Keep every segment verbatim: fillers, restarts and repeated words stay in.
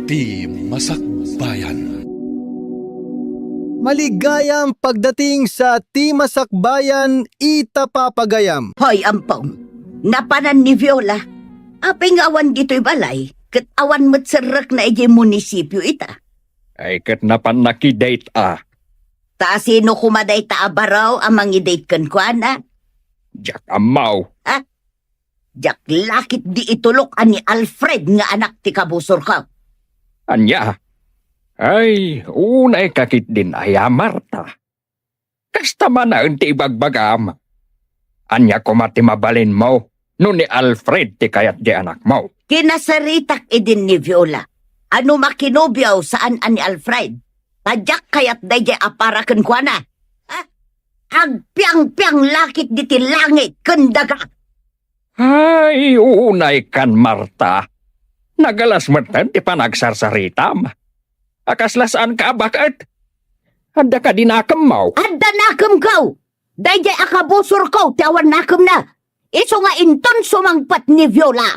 Ti Masakbayan. Maligayam pagdating sa Ti Masakbayan, ita papagayam. Hoy, Ampong, napanan ni Viola. Apay nga awan ditoy balay, ket awan met serrekna idiay munisipio ita. Ay, ket napan nakidate a. Ta sino koma dayta a baro a mangidate kenkuana? Diak ammo. Ha? Diak lakit di itulok a ni Alfred nga anak ti kabusorko. Ania? Ay, unay ka ketdin aya, Marta. Kasta manaen ti ibagbagam. Ania koma ti mabalinmo no ni Alfred ti kayat di anakmo? Kinasaritak idin ni Viola. Ano makinobio saan a ni Alfred? Ta diak kayat daydiay a para kenkuana. Ha? Agpiangpiang lakit diti langit ken daga. Ay, unay kan, Marta. Nagalas metten ti panagsarsaritam. A kasla saan ka a baket? Adda kadi nakemmo? Adda nakemko! Daydiay a kabusorko ti awan nakemna. Isu nga inton sumangpet ni Viola,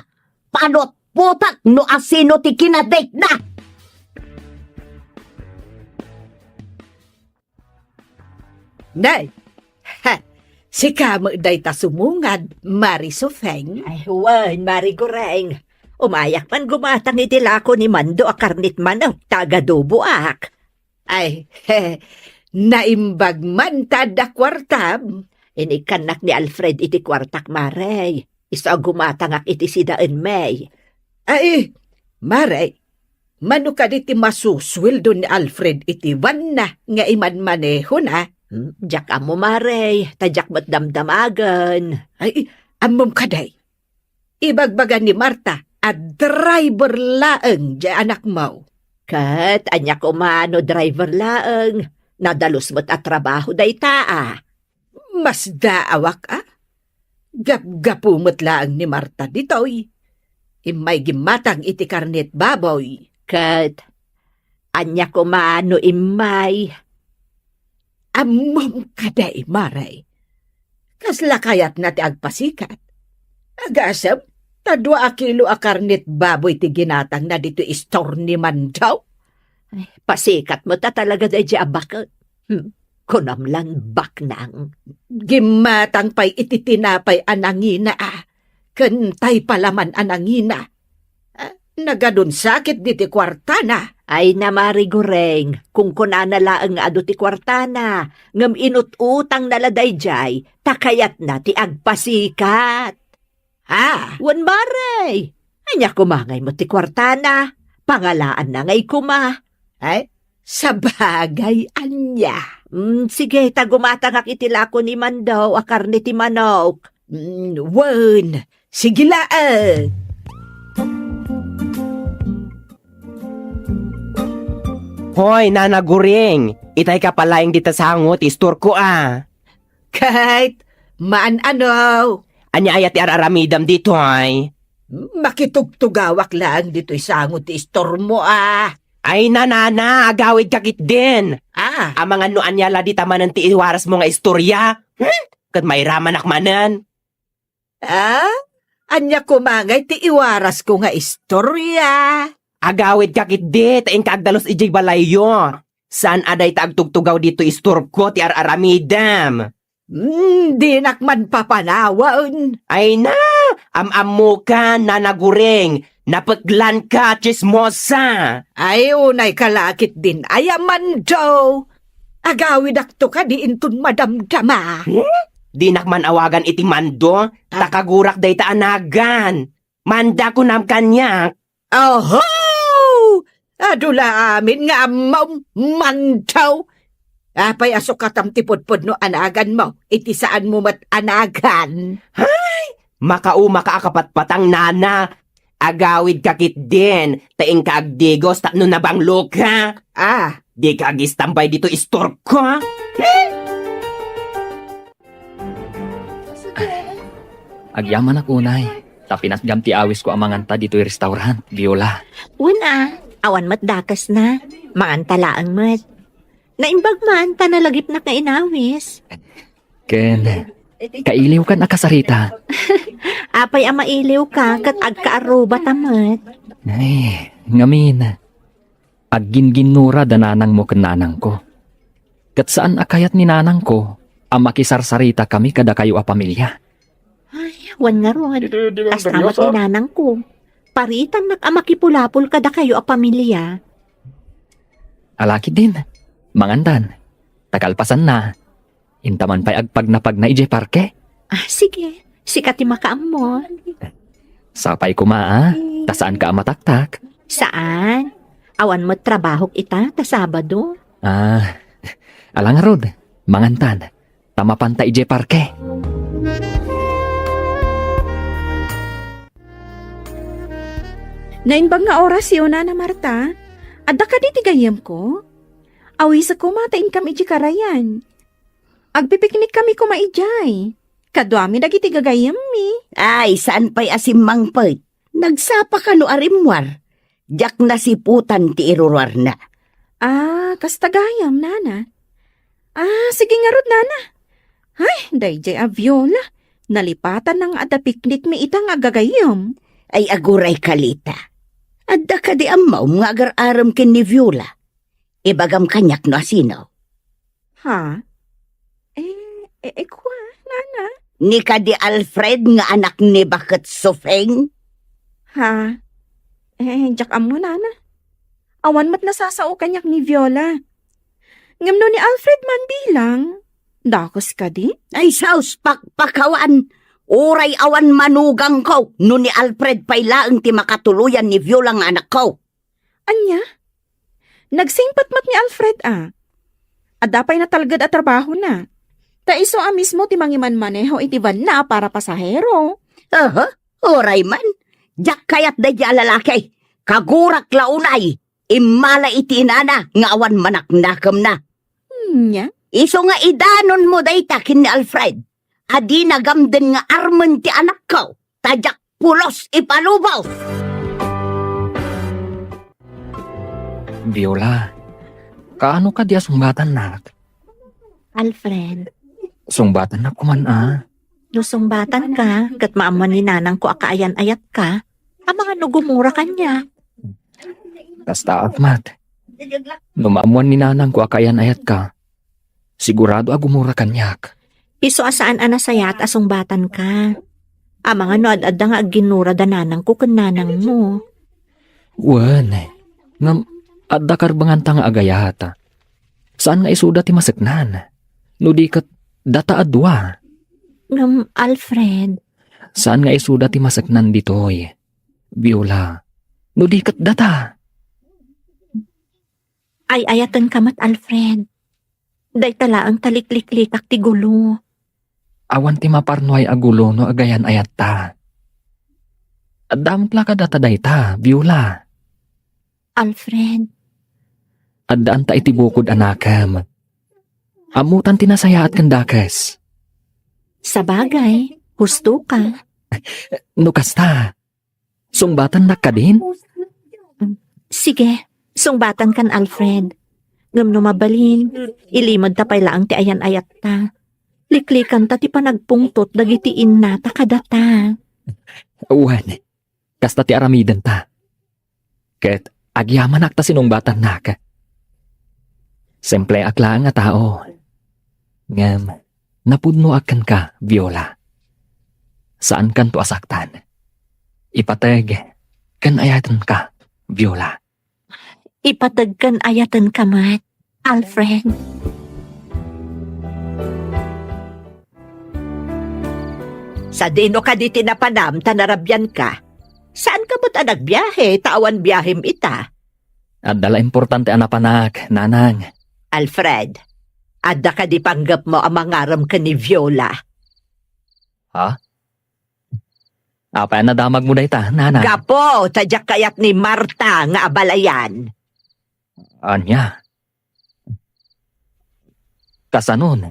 panutputak no asino ti kinadatena. Nay, ha, sika met dayta sumungad, Mari Sofeng? Ay, wen, Mari Goreng. Umayak man gumatang iti lako ni Mando a karnit manok ta agadoboak. Ay, he, naimbag man ta adda kuartam. Inikkannak ni Alfred iti kuartak, Mare. Isu a gumatangak iti sidaenmi. Ay, Mare, mano kadi ti masusueldo ni Alfred iti vanna nga imanmanehona? Hmm, diak ammo, Mare, ta diak met damdamagen. Ay, ammom kadi? Ibagbaga ni Marta a driver laeng diay anakmo. Ket ania koma no driver laeng? Nadalus met a trabaho dayta a. Masdaawak a. Gapgapu met laeng ni Marta ditoy. Immay gimmatang iti karnit baboy. Ket ania koma no immay? Ammom kadi, Mare. Kasla kayatna ti agpasikat? Agasem, ta dua a kilo a karnit baboy ti ginatangna ditoy istor ni Mando. Ay, pasikat met a talaga daydiay a baket. Hmm, kunam lan baknang. Gimmatang pay iti tinapay a nangina a, ken tay palaman a nangina. Ah, nagadunsakit diti kuartana. Ay na, Mari Goreng, kunkunana laeng nga adu ti kuartana, ngem inut-utangna la daydiay, ta kayatna ti agpasikat. Ah! Wen, Mare! Ania koma ngay met ti kuartana? Pangalaanna ngay koma. Ay, sabagay, ania? Mm, sige, ta gumatangak iti lako ni Mando a karne ti manok. Mm, wen, sige laeng. Hoy, Nana Guring, itay ka palaeng dita sango ti istorko a. Ket, maan-ano? Ania aya ti ar-aramidem ditoy? Makitugtugawak laeng ditoy sango ti istormo a. Ay, nanana, agawidka ketdin. Ah. Amangan no ania la dita manen ti iwarasmo nga istoria? Hmm? Ket mairamanak manen. Ah? Ania koma ngay ti iwarasko nga istoria? Agawidka ketdi, ta inka agdalus idiay balayyo. Saan a dayta agtugtugaw ditoy istorko ti ar-aramidem. Hmm, dinak man papanawen. Ay na, am-ammokan, Nana Guring, napeklanka, tsismosa. Ay, unayka la ketdin aya, Mando. Agawidakto kadi inton madamdama. Hmm? Dinak man awagan iti Mando, ta Ah. kagurak dayta a nagan. Manda kunam kaniak. Oho! Adu la amin nga ammom, Mando. Apay a sukatam ti pudpudno a naganmo, iti saanmo met a nagan? Hay! Makaumaka a kapatpatang, nana. Agawidka ketdin, ta inka agdigos tapno nabangloka. Ah. Dika agistambay ditoy istorko. Agyamanak unay, ta pinatgam ti awisko a manganta ditoy restaurant, Viola. Wen a, awan met dakesna. Manganta laeng met. Naimbag man ta nalagipnak nga inawis. Ken, kailiwkan a kasarita. Apay a mailiwka ket agkaarrubata met? Ay, ngamin. Agginginnura da nanangmo ken nanangko. Ket saan a kayat ni nanangko a makisarsaritakami kadakayo a pamilia. Ay, wen ngarud. Kasta met ni nanangko. Paritannak a makipulapol kadakayo a pamilia. Ala ketdin, mangantan. Ta kalpasanna, intaman pay agpagnapagna idiay parke. Ah, sige. Sika ti makaammo. Sapay koma, a? Ta saanka a mataktak. Saan? Awan met trabahok ita ta Sabado. Ah, ala ngarud, mangantan. Ta mapanta idiay parke. Naimbag nga orasyo, Nana Marta. Adda kadi ti gayyemko? Awisek koma ta inkam idiay karayan. Agpipiknikkami koma idiay. Kaduami dagiti gagayyemmi. Ay, saan pay a simmangpet. Nagsapaka no a rimmuar. Diak nasiputan ti iruruarna. Ah, kasta gayam, Nana. Ah, sige ngarud, Nana. Ay, daydiay a Viola. Nalipatanna nga adda piknikmi ita nga agagayyem. Ay, aguray, Kalita. Adda kadi ammom nga agar-arem ken ni Viola? Ibagam kaniak no asino. Ha? Eh, eh, eh, kua, Nana? Ni kadi Alfred nga anak ni Baket Sufeng? Ha? Eh, diak ammo, Nana. Awan met nasasao kaniak ni Viola. Ngem no ni Alfred man bilang, dakes kadi? Ay, sus, pakpakawan. Uray awan manugangko no ni Alfred pay laeng ti makatuloyan ni Viola nga anakko. Ania? Nagsingpet met ni Alfred a. Adda pay natalged a trabahona. Ta isu a mismo ti mangimanmaneho iti vanna a para pasahero. Aha, uray man. Diak kayat daydiay a lalaki. Kagurak la unay. Immala iti inana nga awan manaknakemna. Ania? Isu nga idanonmo dayta ken ni Alfred. A dina gamden nga armen ti anakko. Ta diak pulos ipalubo. Viola, kaano kadi a sungbatannak? Alfred. Sungbatannak koman a. No sungbatanka, ket maammuan ni nanangko a kaayan-ayatka, amangan no gumura kaniak. Kastaak met. No maammuan ni nanangko a kaayan-ayatka, sigurado a gumura kaniak. Isu a saan a nasayaat a sungbatanka. Amangan no ad-adda nga agginnura da nanangko ken nanangmo. Wen, ngem adda karbenganta nga agayat. Saan nga isuda ti maseknan? No di ket data a dua. Ngem, Alfred. Saan nga isuda ti maseknan ditoy, Viola? No di ket data. Ay-ayatenka met, Alfred. Dayta laeng ta likliklikak ti gulo. Awan ti maparnuay a gulo no agayan-ayatta. Adda met la kadata dayta, Viola. Alfred. Addaan ta iti bukod a nakem. Ammotan ti nasayaat ken dakes. Sabagay, husto ka. No kasta, sungbatannak kadin? Sige, sungbatankan, Alfred. Ngem no mabalin, ilimedta pay laeng ti ayan-ayatta. Liklikanta ti panagpungtot dagiti innata kadata. Wen, kasta ti aramidenta. Ket agyamanak ta sinungbatannak. Simpleak laeng a tao. Ngem, napudnoak kenka, Viola. Saankanto a saktan. Ipateg ken ayatenka, Viola. Ipateg ken ayatenka met, Alfred. Sadino kadi ti napanam ta narabianka? Saanka met a nagbiahe ta awan biahem ita? Adda la importante a napanak, nanang. Alfred, adda kadi panggepmo a mangarem ken ni Viola? Ha? Apay a nadamagmo dayta, nanang? Gapu ta diak kayat ni Marta nga abalayan. Ania? Kasanon,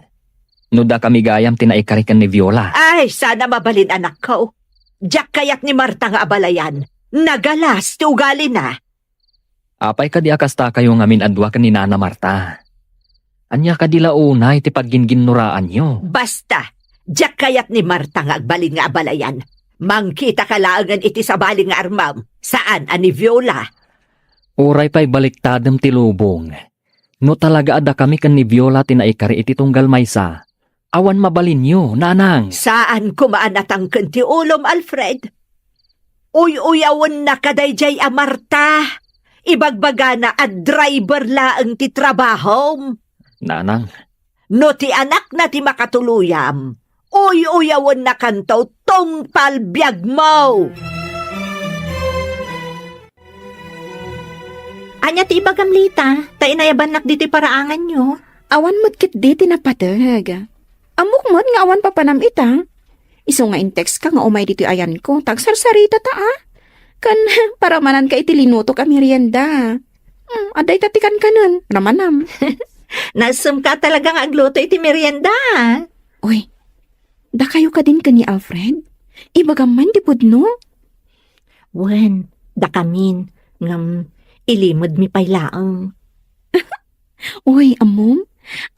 no dakami gayam ti naikari ken ni Viola? Ay, sana mabalin, anakko. Diak kayat ni Marta nga abalayan. Nagalas ti ugalina. Apay kadi a kastakayo ngamin a dua ken ni Nana Marta? Ania kadi la unay ti pagginginnoraanyo? Basta, diak kayat ni Marta nga agbalin nga abalayan. Mangkitaka laengen iti sabali nga armem, saan a ni Viola. Uray pay baliktadem ti lubong. No talaga a dakami ken ni Viola ti naikari iti tunggal maysa, awan mabalinyo, nanang. Saan koma a natangken ti ulom, Alfred. Uy-uyawenna kadaydiay a Marta. Ibagbagana a driver laeng ti trabahom. Nanang. No ti anakna ti makatuluyam, uy-uyawennakanto tungpal biagmo. Ania ti ibagam, Lita? Ta inayabannak ditoy paraanganyo. Awan met ketdi ti napateg. Ammok met nga awan papanam ita. Isu nga in-textka nga umay ditoy ayanko, ta agsarsarita ta, a. Ken paramananka iti linutok a merienda. Hmm, adda ita ti kankanen, ramanam. Nasemka talaga nga agluto iti merienda, a. Uy, dakayo kadin ken ni Alfred? Ibagam man ti pudno? Wen, dakamin, ngem ilimedmi pay laeng. Uy, ammom,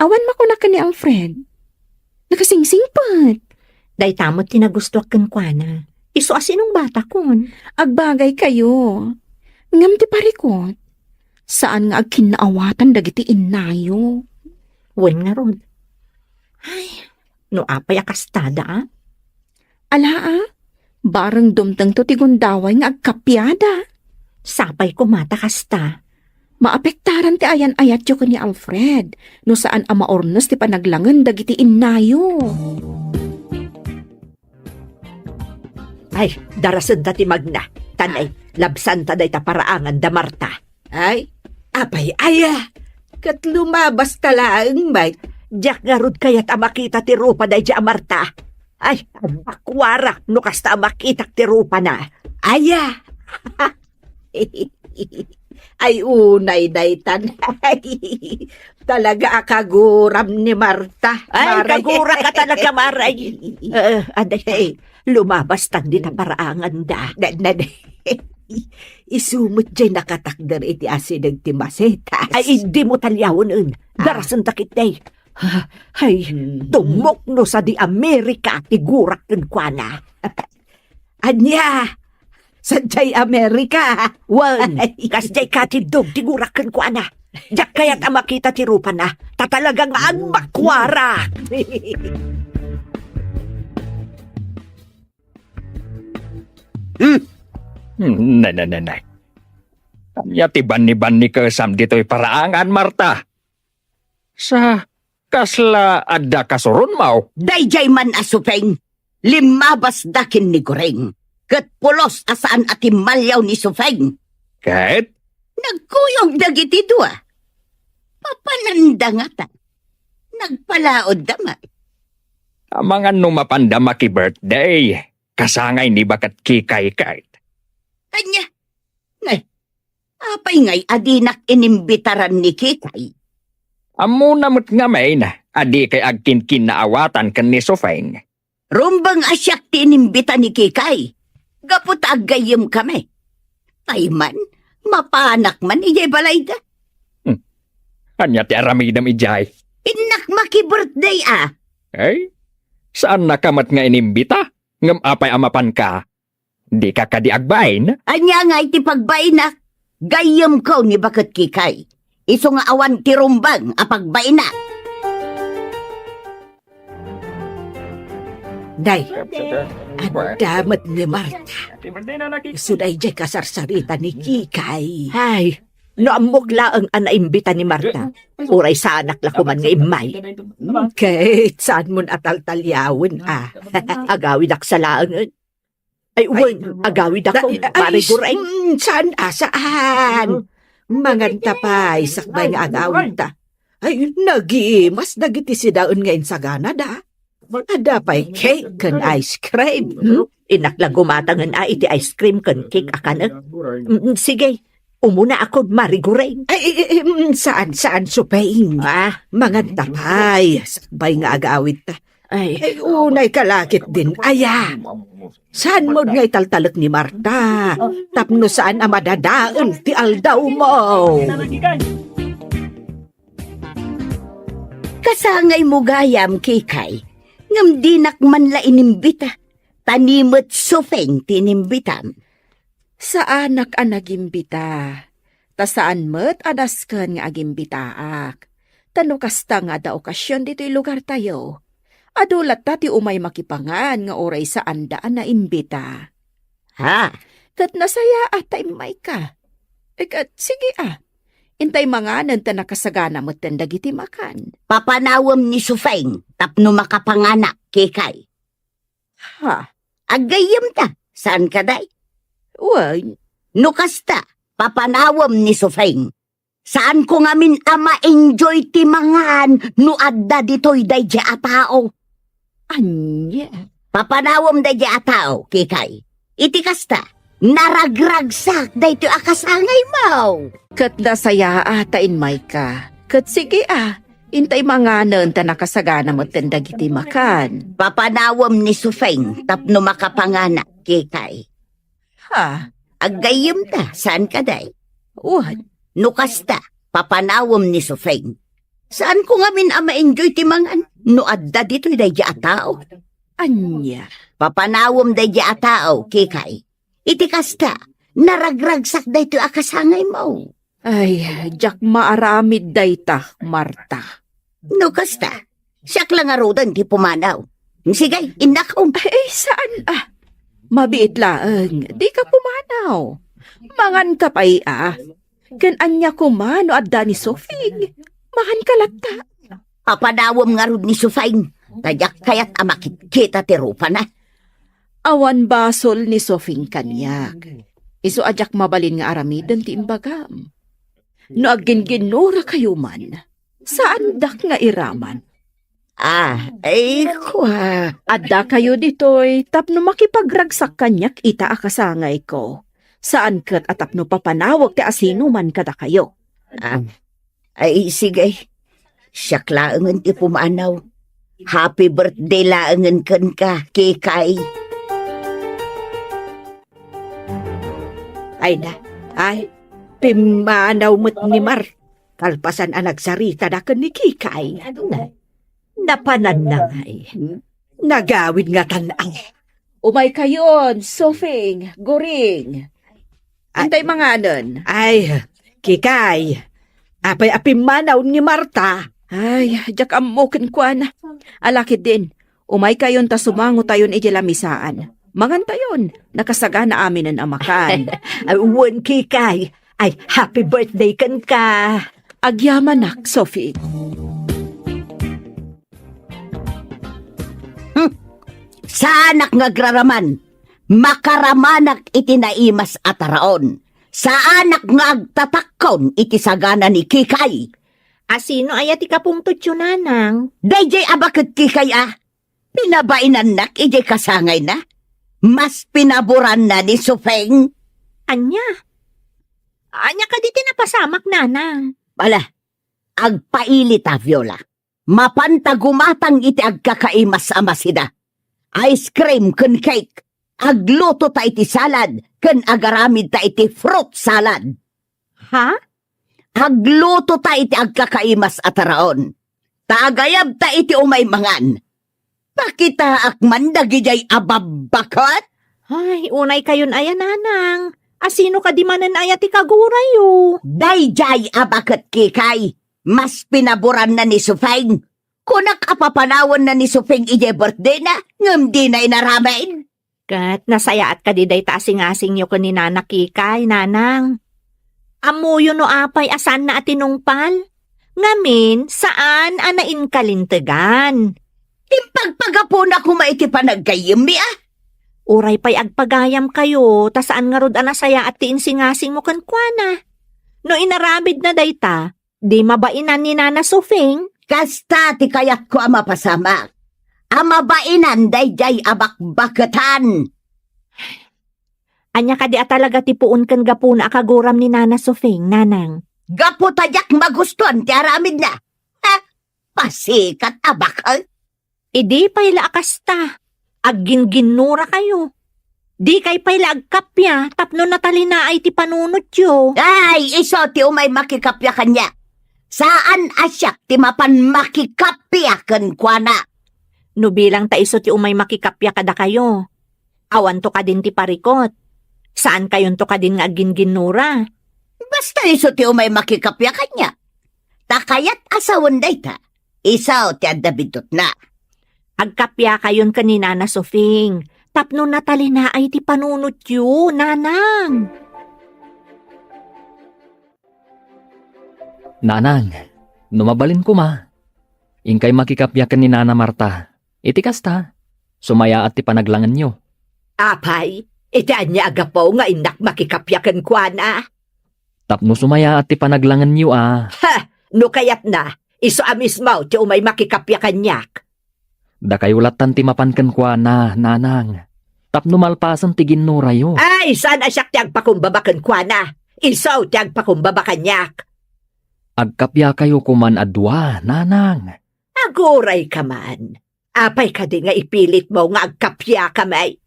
awan makunak ken ni Alfred. Nakasingsingpet. Dayta met ti nagustuak kenkuana. Isu a sinungbatakon. Agbagaykayo. Ngem ti parikut, saan nga agkinnaawatan dagiti innayo. Wen ngarud. Ay, no apay a kastada, a? Ala, a? Bareng dumtengto ti gundaway nga agkapiada. Sapay koma ta kasta. Maapektaran ti ayan-ayatyo ken ni Alfred no saan a maurnos ti panaglangen dagiti innayo. Ay, darasenta ti magna. Tan, ay, labsanta dayta paraangan da Marta. Ay, apay aya? Ket lumabasta laeng, bay. Diak ngarud kayat a makita ti rupa daydiay a Marta. Ay, agbakuarak no kasta a makitak ti rupana. Aya? Ay, unay daytan. Talaga a kaguram ni Marta. Ay, Mare. Kagurak ka talaga, Mare. Eh, aday, lumabas ta dita paraangan da. Na, na, isu met jay nakatakder iti asideg ti masetas. Ay, idi mo taliawen, en. Ah. Darasenta ketdi. Ay, hmm. Tumukno sadi Amerika ti gurak kenkuana. Ania? Sadiay Amerika? Wen, kasdiay katiddog ti gurak kenkuana. Diak kayat a makita ti rupana, ta talaga nga agbakuarak. Hmm? Hmm, nay, nay, nay, nay. Ania ti banni-bannikesam ditoy paraangan, Marta? Sa kasla adda kasuronmo? Daydiay man a Supeng, limmabasda ken ni Goreng, ket pulos a saan a timmaliaw ni Supeng. Ket? Nagkuyog dagiti dua. Papananda ngata. Nagpalaodda met. Amangan no mapanda maki-birthday, kasangay ni baket Kikay ket. Ania? Nay, apay ngay a dinak inimbitaran ni Kikay? Ammona met ngamin a dikay agkinkinnaawatan ken ni Sofeng. Rumbeng a siak ti inimbita ni Kikay, gapu ta aggayyemkami. Tay man, mapanak man idiay balayda. Hmm. Ania ti aramidem idiay? Innak maki-birthday a. Ay, saannaka met nga inimbita? Ngem apay a mapanka? Dika kadi agbain? Ania ngay ti pagbainak? Gayyemko ni baket Kikay. Isu nga awan ti rumbeng a pagbainak. Day, adda met ni Marta. Isu daydiay kasarsarita ni Kikay. Ay, no ammok laeng a naimbita ni Marta, uray saanak la koman nga immay. Ket saanmon a taltaliawen a. Agawidak sa laengen. Ay, wen, agawidakon, Mare Goreng. Mm, saan a, saan? Manganta pay, sakbay nga agawidta. Ay, nagimas dagiti sidaen nga insaganada. Adda pay cake ken ice cream. Hmm? Innak la gumatangen a iti ice cream ken cake a kanek. Mm, sige, umunaakon, Mare Goreng. Ay, eh, eh, mm, saan, saan, Supeng? Ah. Manganta pay, sakbay nga agawidta. Ay. Ay, unay ka la ketdin, aya. Saan mo nga italtalek ni Marta? Tapno saan a madadael ti aldawmo. Kasangaymo gayam, Kikay. Ngem dinak man la inimbita. Ta ni met Sofeng ti inimbitam. Saanak a nagimbita. Ta saan met a dasken nga agimbitaak. Ta no kasta nga adda okasion ditoy lugartayo, adu latta ti umay makipangan nga uray saanda a naimbita. Ha? Ket nasayaat ta immayka. E, ket sige a. Intay manganen ta nakasagana metten dagiti makan. Papanawem ni Sufeng tapno makapanganak, Kikay. Ha? Aggayyemta, saan kadi? Wen. No kasta, papanawem ni Sufeng. Saanko ngamin a ma-enjoy ti mangan no adda ditoy daydiay a tao. Ania? Papanawem daydiay a tao, Kikay. Iti kasta, naragragsak daytoy a kasangaymo. Ket nasayaat ta immayka. Ket sige a, intay manganen ta nakasagana metten dagiti makan. Papanawem ni Sufeng tapno makapanganak, Kikay. Ha? Aggayyemta, saan kadi? Wen. No kasta, papanawem ni Sufeng. Saanko ngamin a ma-enjoy ti mangan no adda ditoy daydiay a tao. Ania? Papanawem daydiay a tao, Kikay. Iti kasta, naragragsak daytoy a kasangaymo. Ay, diak maaramid dayta, Marta. No kasta, siak la ngaruden ti pumanaw. Sige, innakom. Ay, saan a? Mabiit laeng, dika pumanaw. Manganka pay a. Ken ania koma no adda ni Sufeng? Manganka latta. Papanawem ngarud ni Sufeng, ta diak kayat a makitkita ti rupana. Awan basol ni Sufeng kaniak. Isu a diak mabalin nga aramiden ti imbagam. No agginginnurakayo man, saandak nga iraman. Ah, ay, kua. Addakayo ditoy tapno makipagragsak kaniak ita a kasangayko. Saan ket a tapno papanawek ti asinoman kadakayo. Ah, ay, sige. Siak laengen ti pumanaw. Happy birthday laengen kenka, Kikay. Ay na, ay, pimmanaw met ni Mar. Kalpasan a nagsaritada ken ni Kikay, napananna ngay. Nagawid nga tan-aw. Umaykayon, Sufeng, Guring. Ah. Intay manganen. Ay, Kikay. Apay a pimmanaw ni Marta? Ay, diak ammo kenkuana. Ala ketdin, umaykayon ta sumangotayon idiay lamisaan. Mangantayon, nakasagana aminen a makan. Ay, wen, Kikay. Ay, happy birthday kenka. Agyamanak, Sufeng. Hmm. Saanak nga agraraman. Makaramanak iti naimas a taraon. Saanak nga agtatakkon iti sagana ni Kikay. Asino aya ti kapungtotyo, nanang? Daydiay a baket, Kikay a. Pinabainannak idiay kasangayna. Mas pinaboranna ni Sufeng. Ania? Ania kadi ti napasamak, nanang? Ala, agpailita, Viola. Mapanta gumatang iti agkakaimas a masida. Ice cream ken cake. Aglutota iti salad ken agaramidta iti fruit salad. Ha? Aglutota iti agkakaimas a taraon. Ta agayabta iti umay mangan. Pakitaak man dagidiay a babbaket? Ay, unaykayon aya, nanang. Asino kadi manen aya ti kagurayo? Daydiay a baket, Kikay. Mas pinaboranna ni Sufeng. Kunak a papanawanna ni Sufeng idiay birthdayna, ngem dina inaramid. Ket nasayaat kadi dayta a singasingyo ken ni Nana Kikay, nanang? Ammoyo no apay a saanna a tinungpal? Ngamin, saan a nainkalintegan. Impagpagapuna koma iti panaggayyemmi a. Uray pay agpagayamkayo, ta saan ngarud a nasayaat ti insingasingmo kenkuana. No inaramidna dayta, di mabainan ni Nana Sufeng? Kasta ti kayatko a mapasamak. A mabainan daydiay a bakbaketan. Ania kadi a talaga ti puon ken gapuna a kaguram ni Nana Sufeng, nanang? Gapu ta diak magustuan ti aramidna. Ha? Pasikat a bakal. Idi pay la a kasta, agginginnurakayo. Dikay pay la agkappia tapno natalinaay ti panunotyo. Ay, isu ti umay makikappia kaniak. Saan a siak ti mapan makikappia kenkuana. No bilang ta isu ti umay makikappia kadakayo, awanto kadin ti parikut. Saankayonto kadin nga agginginnura. Basta isu ti umay makikappia kaniak. Ta kayat a sawen dayta, isu ti adda biddutna. Agkappiakayon ken ni Nana Sofing tapno natalinaay ti panunotyo, Nanang. Nanang, no mabalin koma, inkay makikappia ken ni Nana Marta. Iti kasta, sumayaat ti panaglangenyo. Apay, iti ania a gapu nga innak makikappia kenkuana? Tapno sumayaat ti panaglangenyo a. Ha! No kayatna, isu a mismo ti umay makikappia kaniak. Dakayo lattan ti mapan kenkuana, Nanang. Tapno malpasen ti ginnorayo. Ay, saan a siak ti agpakumbaba kenkuana? Isu ti agpakumbaba kaniak. Agkappiakayo koman a dua, Nanang. Aguray ka man. Apay kadi nga ipilitmo nga agkappiakami?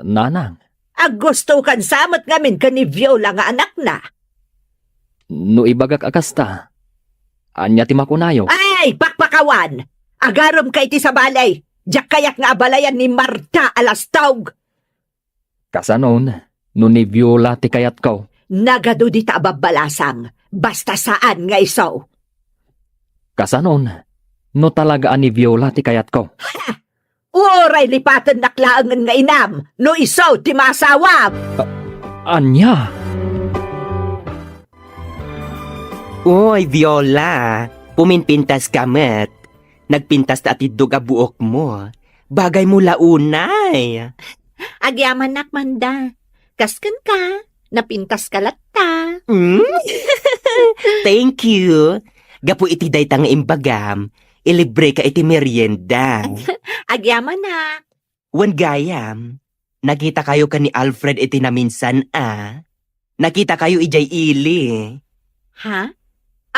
Nanang. Aggustokan sa met ngamin ken ni Viola nga anakna. No ibagak a kasta, ania ti makunayo? Ay, pakpakawan! Agaremka iti sabali! Diak kayat nga abalayan ni Marta a lastog! Kasanon, no ni Viola ti kayatko? Nagadu dita a babbalasang, basta saan nga isu. Kasanon, no talaga a ni Viola ti kayatko? Ha! Uray lipatennak laengen nga inam no isu ti maasawam! A-, ania? Uy, Viola, puminpintaska met. Nagpintas ta atiddog a buokmo. Bagaymo la unay. Agyamanak, Manda. Kas kenka, napintaska latta. Mm? Thank you. Gapu iti dayta nga imbagam, ilibreka iti merienda. Agyamanak. Wen gayam, nakitakayo ken ni Alfred iti naminsan a? Nakitakayo idiay ili. Ha?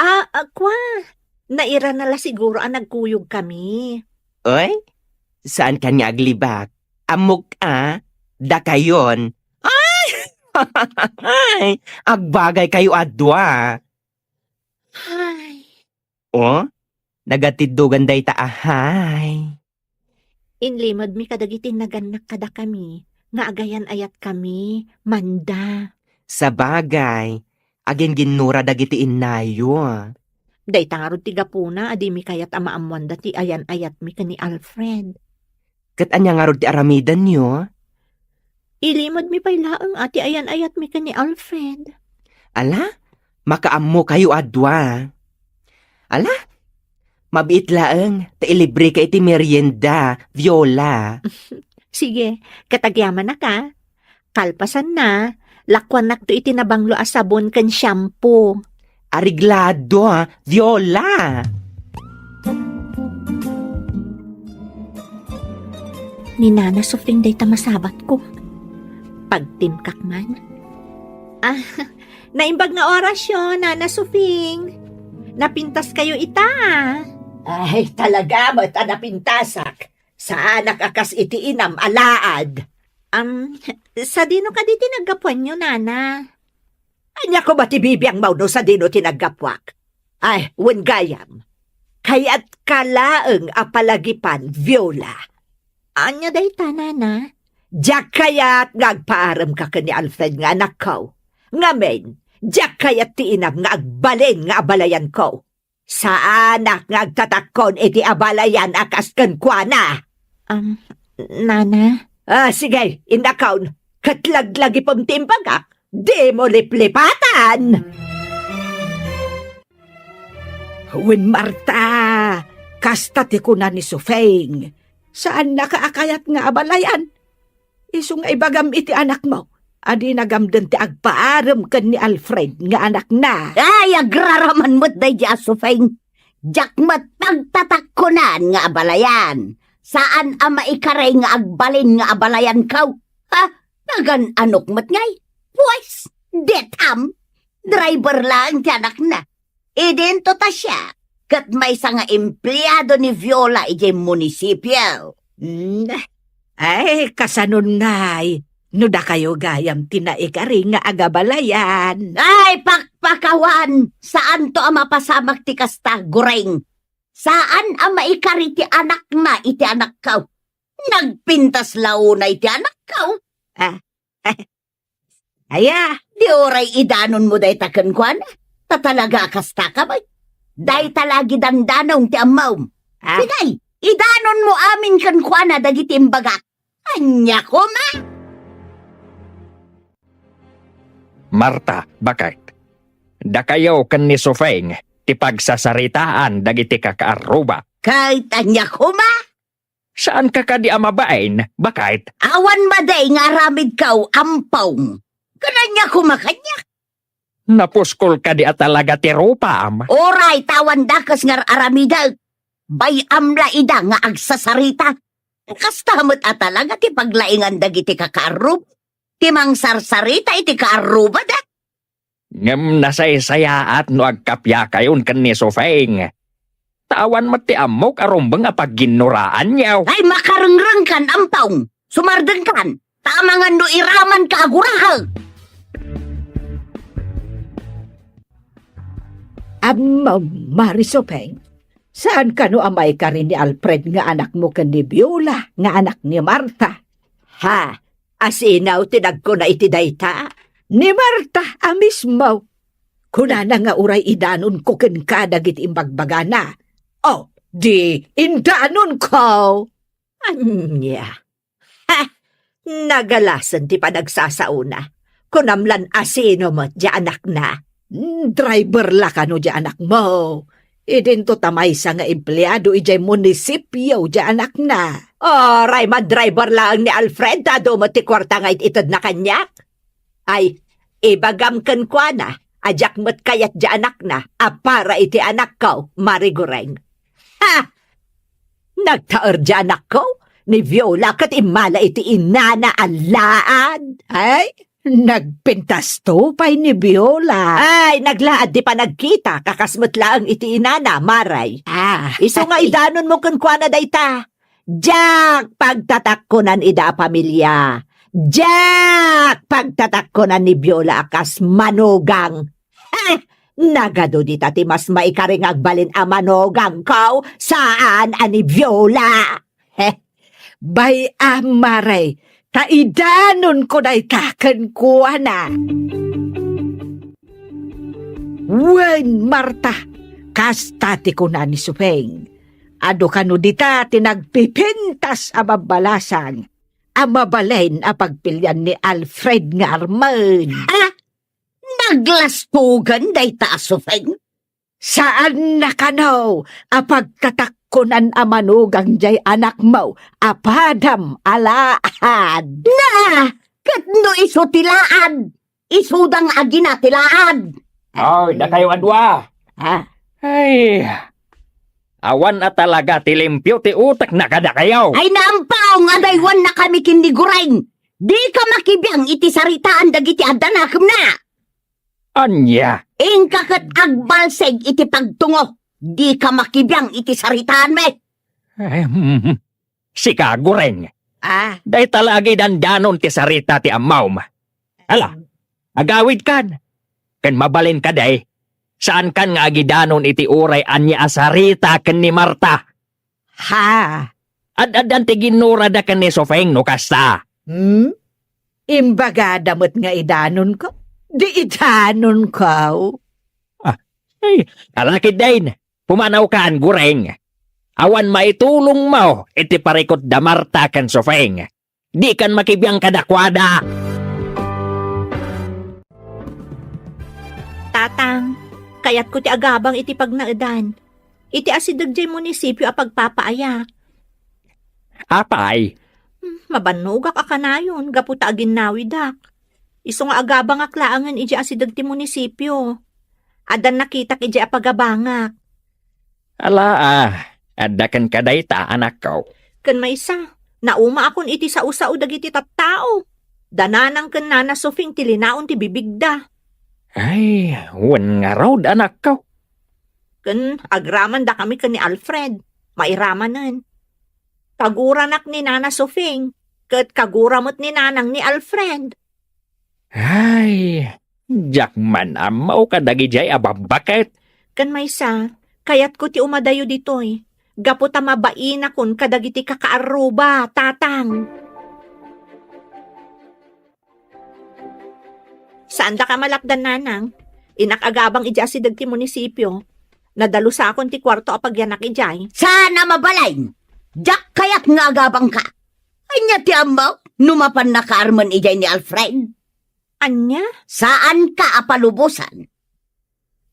Ah, ah, kwa. Nairana la siguro a nagkuyogkami. Oy, saankan nga aglibak. Ammok a, dakayon. Ay! Ay! Agbagaykayo a dua. Ay. O? Nagatiddogan dayta a hay. Inlimedmi kadagiti nagannak kadakami nga agayan-ayatkami, Manda. Sabagay, aginginnura dagiti innayo. Dayta ngarud ti gapuna a dimi kayat a maammoanda ti ayan-ayatmi ken ni Alfred. Ket ania ngarud ti aramidenyo? Ilimedmi pay laeng a ti ayan-ayatmi ken ni Alfred. Ala, makaammokayo a dua. Ala, mabiit laeng ta ilibreka iti merienda, Viola. Sige, ket agyamanak a. Kalpasanna, lakuannakto iti nabanglo a sabon ken shampoo. Areglado, Viola! Ni Nana Sofing dayta masabatko. Pagtimkak man. Ah, naimbag nga orasyo, Nana Sofing. Napintaskayo ita. Ay, talaga met a napintasak. Saanak a kas iti inam a laad. Am, sadino kadi ti naggapuanyo, Nana? Ania koma ti bibiangmo no sadino ti naggapuak? Ay, wen gayam. Kayatka laeng a palagipan, Viola. Ania dayta, Nana? Diak kayat nga agpaaremka ken ni Alfred nga anakko. Ngamin, diak kayat ti inam nga agbalin nga abalayanko. Saanak nga agtatakkon iti abalayan a kas kenkuana. Am, Nana? Ah, sige, innakon. Ket laglagipem ti imbagak, dimo liplipatan! Wen Marta, kasta ti kuna ni Sufeng. Saannaka a kayat nga abalayan. Isu nga ibagam iti anakmo a dina gamden ti agpaarem ken ni Alfred nga anakna. Ay, agraraman met daydi a Sufeng. Diak met pagtatakkonan nga abalayan. Saan a maikari nga agbalin nga abalayanko. Ha? Nagan-anok met ngay? Pues, detam. Driver laeng ti anakna. Idinto ta siak, ket maysa nga empleado ni Viola idiay munisipio. Hmm. Ay, kasanon ngay, no dakayo gayam ti naikari nga agabalayan. Ay, pakpakawan! Saanto a mapasamak ti kasta, Goreng. Saan a maikari ti anakna iti anakko. Nagpintas la unay ti anakko. Ah, aya, Ti uray idanonmo dayta kenkuana, ta talaga a kastaka met. Dayta la agidandanon ti ammom. Ah. Sige, idanonmo amin kenkuana dagiti imbagak. Ania koma? Marta, baket. Dakayo ken ni Sofeng ti pagsasaritaan dagiti kakaarruba. Ket ania koma? Saanka kadi a mabain, baket? Awan madi nga aramidko, Ampong. Ket ania koma kaniak? Napuskol kadi a talaga ti rupam? Uray, ta awan dakes nga ar-aramidek. Bay-am la ida nga agsasarita. Kasta met a talaga ti paglaingan dagiti kakaarrub, ti mangsarsarita iti kaarrubada. Ngem nasaysayaat no agkappakayon ken ni Sofeng. Ta awan met ti ammok a rumbeng a pagginnoraanyo. Ay, makarengrengkan, Ampong! Sumardengkan! Ta amangan no iramanka a guraek! Ammom, Mari Sofeng, saan kano a maikarin ni Alfred nga anakmo ken ni Viola nga anak ni Marta? Ha? Asino ti nagkuna iti dayta? Ni Marta a mismo. Kunana nga uray idanonko kenka dagiti imbagbagana. O, di indanonko. Ania? Ha! Nagalasen ti panagsasaona. Kunam lan asino met ti anakna? Mm, driver la kano ti anakmo. Idinto ta maysa nga empleado idiay munisipio ti anakna. Uray, madriver laeng ni Alfred ta adu met ti kuarta nga it-itedna kaniak. Ay, ibagam kenkuana a diak met kayat ti anakna a para iti anakko, Mari Gureng. Ha! Nagtaer ti anakko, ni Viola ket immala iti inana a laad. Ay, nagpintasto pay ni Viola. Ay, naglaad ti panagkita, kakas met laeng iti inana, Mari. Ah, isu nga ay. Idanonmo kenkuana dayta. Diak pagtatakkonan ida a pamilia. Diak pagtatakkonan ni Viola a kas manugang. Eh, nagadu dita ti mas maikari nga agbalin a manugangko, saan a ni Viola. Heh. Bay-am, Mari, ta idanonko dayta kenkuana. Wen, Marta, kasta ti kuna ni Sofeng. Adu kano dita ti nagpipintas a babbalasang a mabalin a pagpilian ni Alfred nga armen. Ah, naglastugan dayta a Sofeng? Saan na kano a pagtatakkonan a manugang diay anakmo a padam a laad? Na, ket no isu ti laad, isuda nga agina ti laad. Oy, dakayo a dua. Ah. Ay, awan a talaga ti limpio ti utekna kadakayo. Ay, naampong, adaywannakami ken ni Gureng. Dika makibiang iti saritaan dagiti adda nakemna. Ania? Inka ket agbalsig iti pagtungo. Dika makibiang iti saritaanmi. Ahem. Sika, Gureng. Ah. Dayta la agidandanon ti sarita ti ammom. Ala, agawidkan. Ken mabalin kadi, saankan nga agidanon iti uray ania a sarita ken ni Marta. Ha? Ad-addan ti ginnurada ken ni Sofeng no kasta. Hmm? Imbagada met nga idanonko? Di idanonko. Ah, ay, ala ketdin, pumanawkan, Gureng. Awan maitulongmo iti parikut da Marta ken Sofeng. Dikan makibiang kadakuada. Tatang, kayatko ti agabang iti pagnaedan. Iti asideg diay munisipio a pagpapaayak. Apay? Hmm, mabannogak a kanayon gapu ta aginnawidak. Isu nga agabangak laengen idiay asideg ti munisipio. Addan nakitak idiay a pagabangak. Ala, ah, adda kenka dayta, anakko. Ken maysa, naumaakon iti sao-sao dagiti tattao. Da Nanang ken Nana Sofing ti linaon ti bibigda. Ay, wen ngarud, anakko. Ken agramandakami ken ni Alfred. Mairamanen. Kaguranak ni Nana Sofing, ket kagura met ni Nanang ni Alfred. Ay, diak man ammo kadagidiay a babbaket. Ken maysa, kayatko ti umadayo ditoy, gapu ta mabainakon kadagiti kakaarruba, Tatang. Saandak a malapdan, nanang. Innak agabang idiay asideg ti munisipio. Nadalusakon ti kuarto a pagyanak idiay. Saan a mabalin? Diak kayat nga agabangka. Ania ti ammok no mapannak armen idiay ni Alfred? Ania? Saanka a palubosan.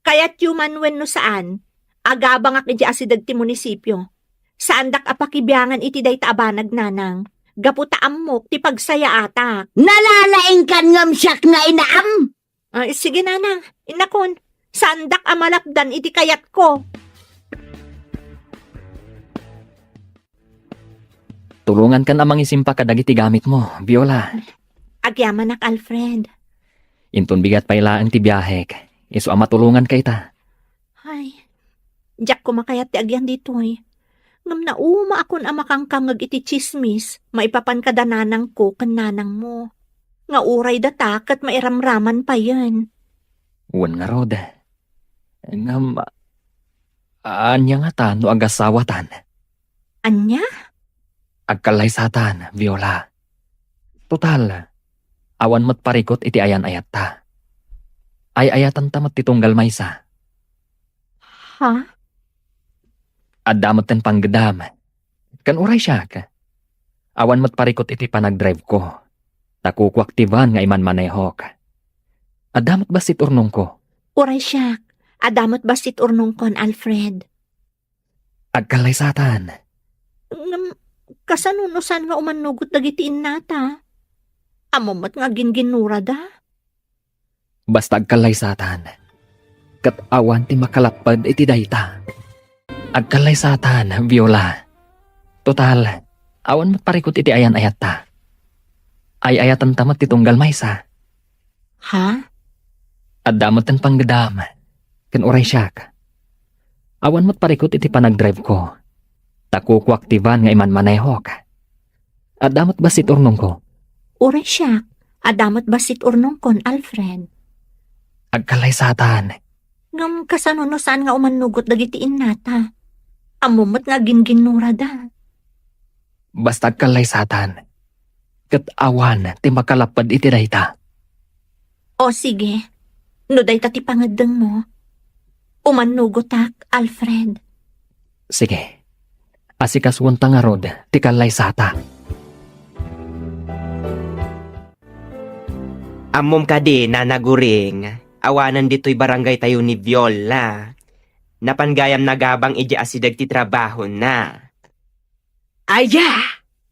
Kayatyo man wenno saan, agabangak idiay asideg ti munisipio. Saandak a pakibiangan iti dayta a banag, nanang. Gapu ta ammok ti pagsayaatak. Nalalaingkan ngem siak nga inaam? Ay, sige, nanang. Innakon, saandak a malapdan iti kayatko. Tulongankan a mangisimpa kadagiti gamitmo, Viola. Agyamanak, Alfred. Inton bigat pay laeng ti biahek, isu a matulonganka ita. Ay, diak koma kayat ti agyan ditoy. Ngem naumaakon a makangkangngeg iti tsismis maipapan kada nanangko ken nanangmo. Nga uray data ket mairamraman payen. Wen ngarud. Ngem, ania ngata no agasawatan? Ania? Agkallaysatan, Viola. Total, awan met parikut iti ayan-ayatta. Ay-ayatanta met ti tunggal maysa. Ha? Adda met ti panggedam. Ken uray siak, awan met parikut iti panagdrive-ko. Ta kukuak ti van nga imanmanehok. Adda met bassit urnongko. Uray siak, adda met bassit urnongkon, Alfred. Agkallaysatan. Ngem, kasano no saan nga umannugot dagiti innata? Ammom met nga agingginnurada? Basta agkallaysatan. Ket awan ti makalapped iti dayta. Agkallaysatan, Viola. Total, awan met parikut iti ayan-ayatta. Ay-ayatanta met ti tunggal maysa. Ha? Adda met ti panggedam. Ken uray siak, awan met parikut iti panagdrive-ko. Ta kukuak ti van nga imanmanehok. Adda met bassit urnongko. Uray siak, adda met bassit urnongkon, Alfred. Agkallaysatan. Ngem kasano no saan nga umannugot dagiti innata? Ammom met nga agingginnurada. Basta agkallaysatan. Ket awan ti makalapped iti dayta. O sige, no dayta ti pangeddengmo, umannugotak, Alfred. Sige. Asikasuenta ngarud ti kallaysata. Ammom kadi, Nana Guring, awanen ditoy barangaytayo ni Viola. Napan gayam nagabang idiay asideg ti trabahona. Aya!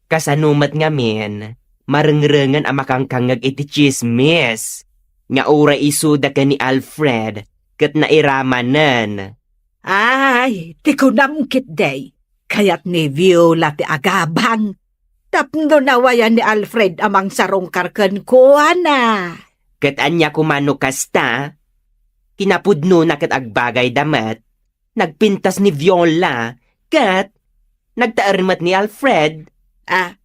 Kasano met ngamin, marengrengen a makangkangngeg iti tsismis nga uray isuda ken ni Alfred ket nairamanen. Ay, ti kunam ketdi, kayat ni Viola ti agabang. Tapno nawayan ni Alfred a mangsarungkar kenkuana. Ket ania koma no kasta? Ti napudnona ket agbagayda met, nagpintas ni Viola, ket nagtaer met ni Alfred. Ah,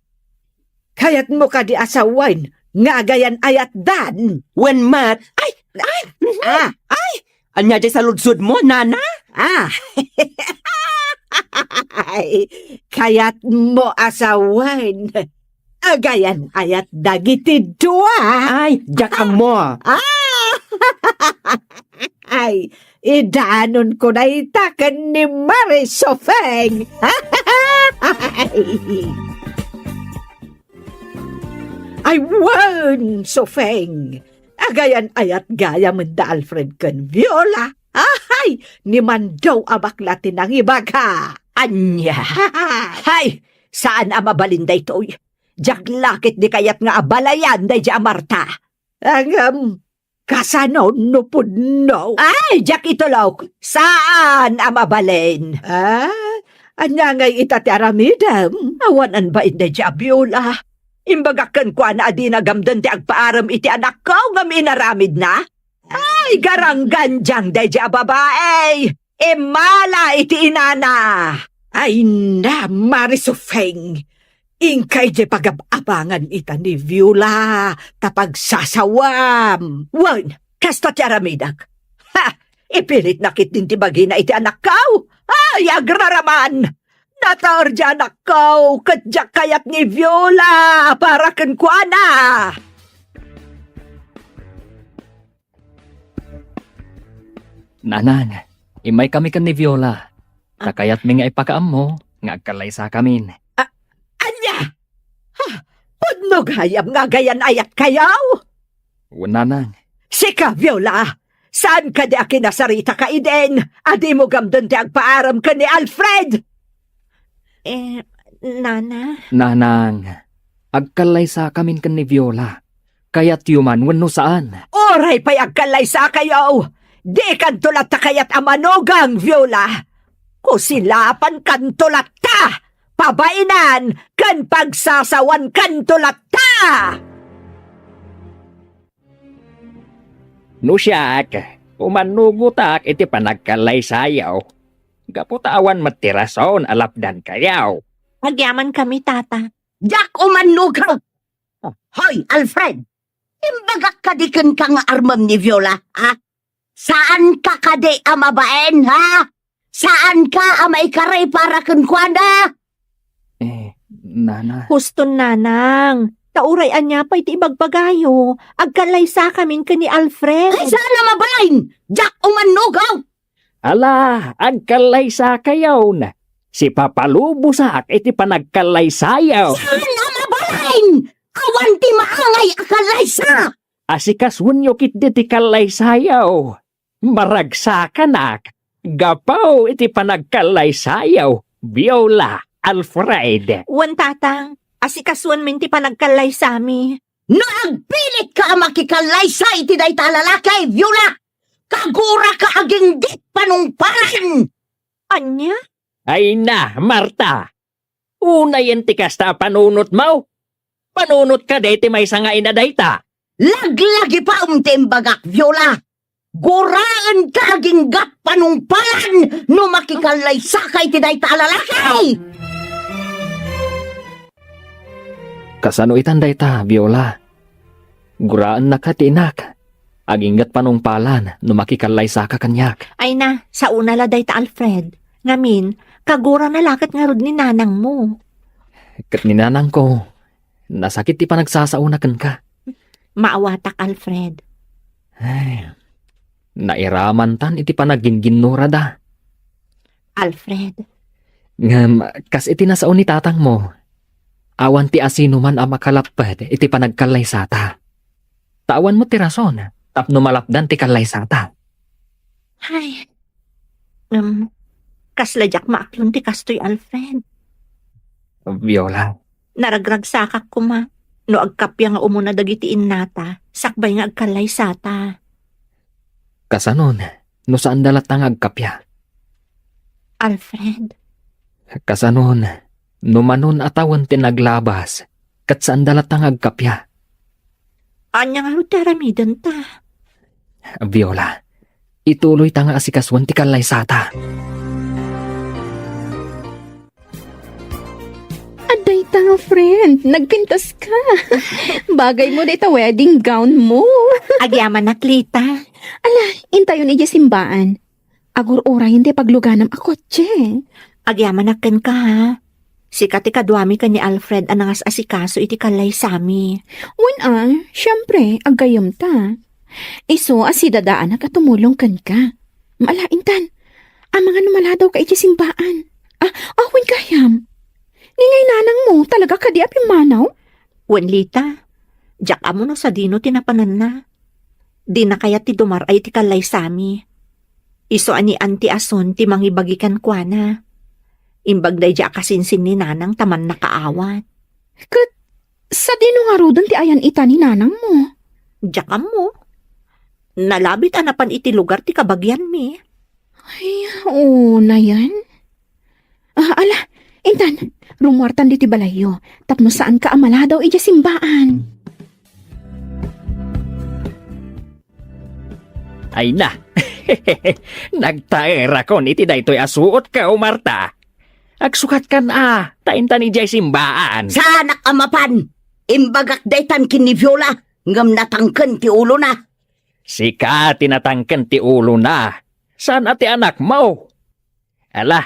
kayatmo kadi a sawen nga agayan-ayatdan? Wen met. Ay! Ay! Ah! Ay! Ania diay saludsodmo, Nana? Ah! Ay, kayatmo a sawen. Agayan-ayat dagiti dua. Ay, diak ammo. Ah! Ay, idanonko dayta ken ni Mari Sofeng. Ay, wen, Sofeng. Agayan-ayat gayam da Alfred ken Viola. Ay, ni Mando a bakla ti nangibaga. Ania? Ay, saan a mabalin daytoy. Diak la ketdi kayat nga abalayan daydiay a Marta. Ngem, kasano no pudno? Ay, diak itulok. Saan a mabalin. Ah, ania ngay ita ti aramidem? Awan a bain daydiay a Viola. Imbagak kenkuana a dina gamden ti agpaarem iti anakko ngem inaramidna. Ay, garanggandiang daydiay a babai! Immala iti inana! Ay na, Mari Sofeng! Inkay diay pagab-abangan ita ni Viola ta pagsasawam. Wen, kasta ti aramidek. Ha! Ipilitna ketdin ti bagina iti anakko! Ay, agraraman! Nataer diay anakko ket diak kayat ni Viola para kenkuana! Nanang, immaykami ken ni Viola. Ta kayatmi nga ipakaammo nga agkallaysakamin. A-, ania? Ha? Pudno gayam nga agayan-ayatkayo? Wen, Nanang. Sika, Viola, saan kadi a kinasarita ka idin a dimo gamden ti agpaaram ken ni Alfred? Eh, Nana? Nanang, agkallaysakamin ken ni Viola. Kayatyo man wenno saan? Uray pay agkallaysakayo, dikanto latta kayat a manugang, Viola. Kusilapankanto latta, pabainan ken pagsasawankanto latta! No siak, umannugotak iti panagkallaysayo, gapu ta awan met ti rason a lapdankayo. Agyamankami, Tata. Diak umannugaw! Hoy, Alfred! Imbagak kadi kenka nga armem ni Viola, ha? Saanka kadi a mabain, ha? Saanka a maikari para kenkuana? Eh, Nana. Huston, Nanang. Ta uray ania pay ti ibagbagayo, agkallaysakamin ken ni Alfred. Ay, saan a mabain? Diak umannugaw! Ala, agkallaysakayon. Sipapalubosak iti panagkallaysayo. Saan a mabalin? Awan ti maangay a kallaysa! Asikasuenyo ketdi ti kallaysayo. Maragsakanak gapu iti panagkallaysayo, Viola, Alfred. Wen, Tatang, asikasuenmin ti panagkallaysami. No agpilitka a makikallaysa iti dayta a lalaki, Viola, kaguraka agingga panungpalan! Ania? Ay na, Marta! Unayen ti kasta a panunotmo? Panunot kadi ti maysa nga ina dayta? Laglagipaem ti imbagak, Viola! Guraenka agingga panungpalan no makikallaysaka iti dayta a lalaki! Kasano itan dayta, Viola? Guraennaka ti inak. Agingga panungpalan no makikallaysaka kaniak. Ay na, saona la dayta, Alfred. Ngamin, kagurana la ket ngarud ni nanangmo. Ket ni nanangko, nasakit ti panagsasaona kenka. Maawatak, Alfred. Ay, nairamantan iti panagginginnurada. Alfred. Ngem, kas iti nasao ni tatangmo, awan ti asinoman a makalapped iti panagkallaysata. Ta awan met ti rason tapno malapdan ti kallaysata. Ay, em, kasla diak maaklon ti kastoy, Alfred. Viola. Naragragsakak koma no agkappia nga umuna dagiti innata sakbay nga agkallaysata. Kasanon, no saanda latta nga agkappia? Alfred. Kasanon, no manon a tawen ti naglabas, ket saanda latta nga agkappia? Ania ngarud ti aramidenta? Viola, ituloyta nga asikasuen ti kallaysata. Adda ita nga friend, nagpintas ka. Bagay mo dayta wedding gown mo. Agyamanak, Lita. Ala, intayon idiay simbaan. Agur-urayen ti pagluganam a kotse. Agyamanak kenka, ha? Sika ti kaduami ken ni Alfred a nangas-asikaso iti kallaysami. Wen a, siempre, aggayyemta. Isu a sidadaanak a tumulong kenka. Ala, intan, amangan no maladawka idiay simbaan. Ah, awan gayam. Ni ngay nanangmo, talaga kadi a pimmanaw? Wen, Lita, diak ammo no sadino ti napananna. Dina kayat ti dumar-ay iti kallaysami. Isu a ni Auntie Asun ti mangibagi kenkuana. Imbag daydiay a kasinsin ni nanang ta mannakaawat. Ket sadino ngaruden ti ayan ita ni nanangmo? Diak ammo. Nalabit a napan iti lugar ti kabagianmi. Ay, unayen. Ah, ala, intan, rummuartan ditoy balayyo, tapno saanka a maladaw idiay simbaan. Ay na. Nagtaerakon iti daytoy a suotko, Marta. Agsukatkan a, ta intan idiay simbaan. Saanak a mapan! Imbagak daytan ken ni Viola, ngem natangken ti ulona. Sika ti natangken ti ulona. Saan a ti anakmo? Ala,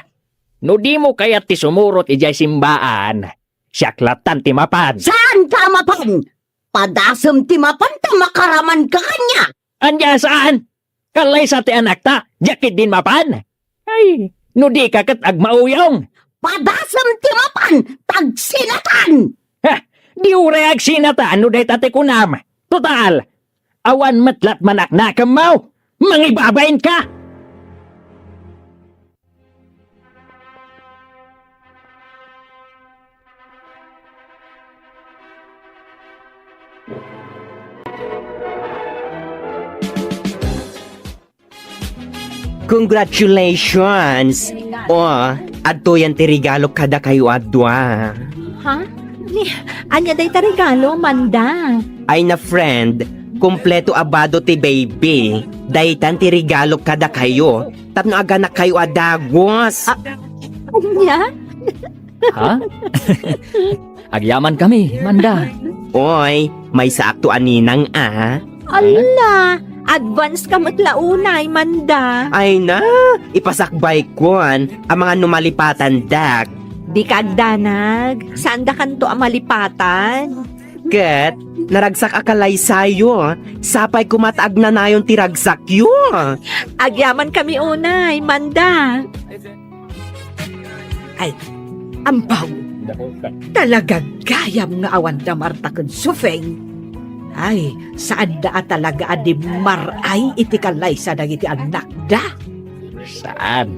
no dimo kayat ti sumurot idiay simbaan, siak lattan ti mapan. Saanka a mapan? Padasem ti mapan ta makaramanka kaniak. Ania, saan? Kallaysa ti anakta, diak ketdin mapan. Ay, no dika ket agmauyong. Padasem ti mapan, tagsinatan! Ha, di uray agsinatan no dayta ti kunam. Total, awan met latman naknakemmo. Mangibabainka! Congratulations! O, adtoyan ti regalo kadakayo a dua. Ha? Ni, ania dayta regalo, Manda? Ay na, friend, kompleto a bado ti baby. Daytan ti regalo kadakayo tapno aganakkayo a dagus. A-, ania? Ha? Agyamankami, Manda. Oy, maysaakto a ninang a. Ala, advance ka met la unay, Manda. Ay na, ipasakbaykon, amangan no malipatandak. Dika agdanag, saandakanto a malipatan. Ket, naragsak a kalaysayo, sapay koma ta agnanayon ti ragsakyo. Agyamankami unay, Manda. Ay, ampaw. Talaga gayam nga awan da Marta ken Sufeng. Ay, saanda a talaga a di mar-ay iti kallaysa dagiti annakda. Saan?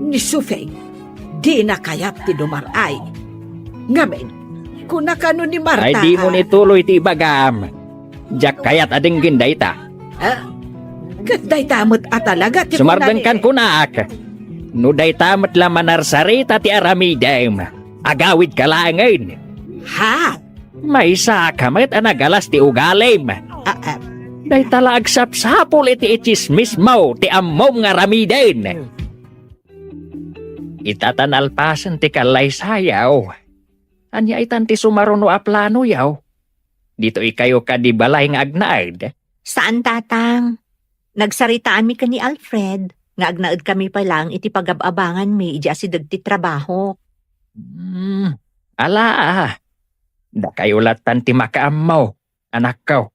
Ni Sufeng, dina kayat ti dumar-ay. Ngamin, kuna kano ni Marta. Ay, dimo a ni tuloy ti ibagam. Diak kayat a denggen dayta. Ah, ket dayta met a talaga ti Sumardengkan kunak. No dayta met la manarsarita ti aramidem, agawidka laengen. Ha? Maysa ka met a nagalas ti ugalim. Ah, ah. Dayta la agsapsapul iti itsismismo ti ammom nga aramiden. Ita ta nalpasen ti kallaysayaw. Ania itan ti sumaruno a planoyaw? Ditoykayo kadi balay nga agnaed? Saan, Tatang. Nagsaritaanmi ken ni Alfred nga agnaedkami pay laeng iti pagab-abanganmi idi asideg ti trabaho. Hmm, ala, dakayo lattan ti makaammo, anakko.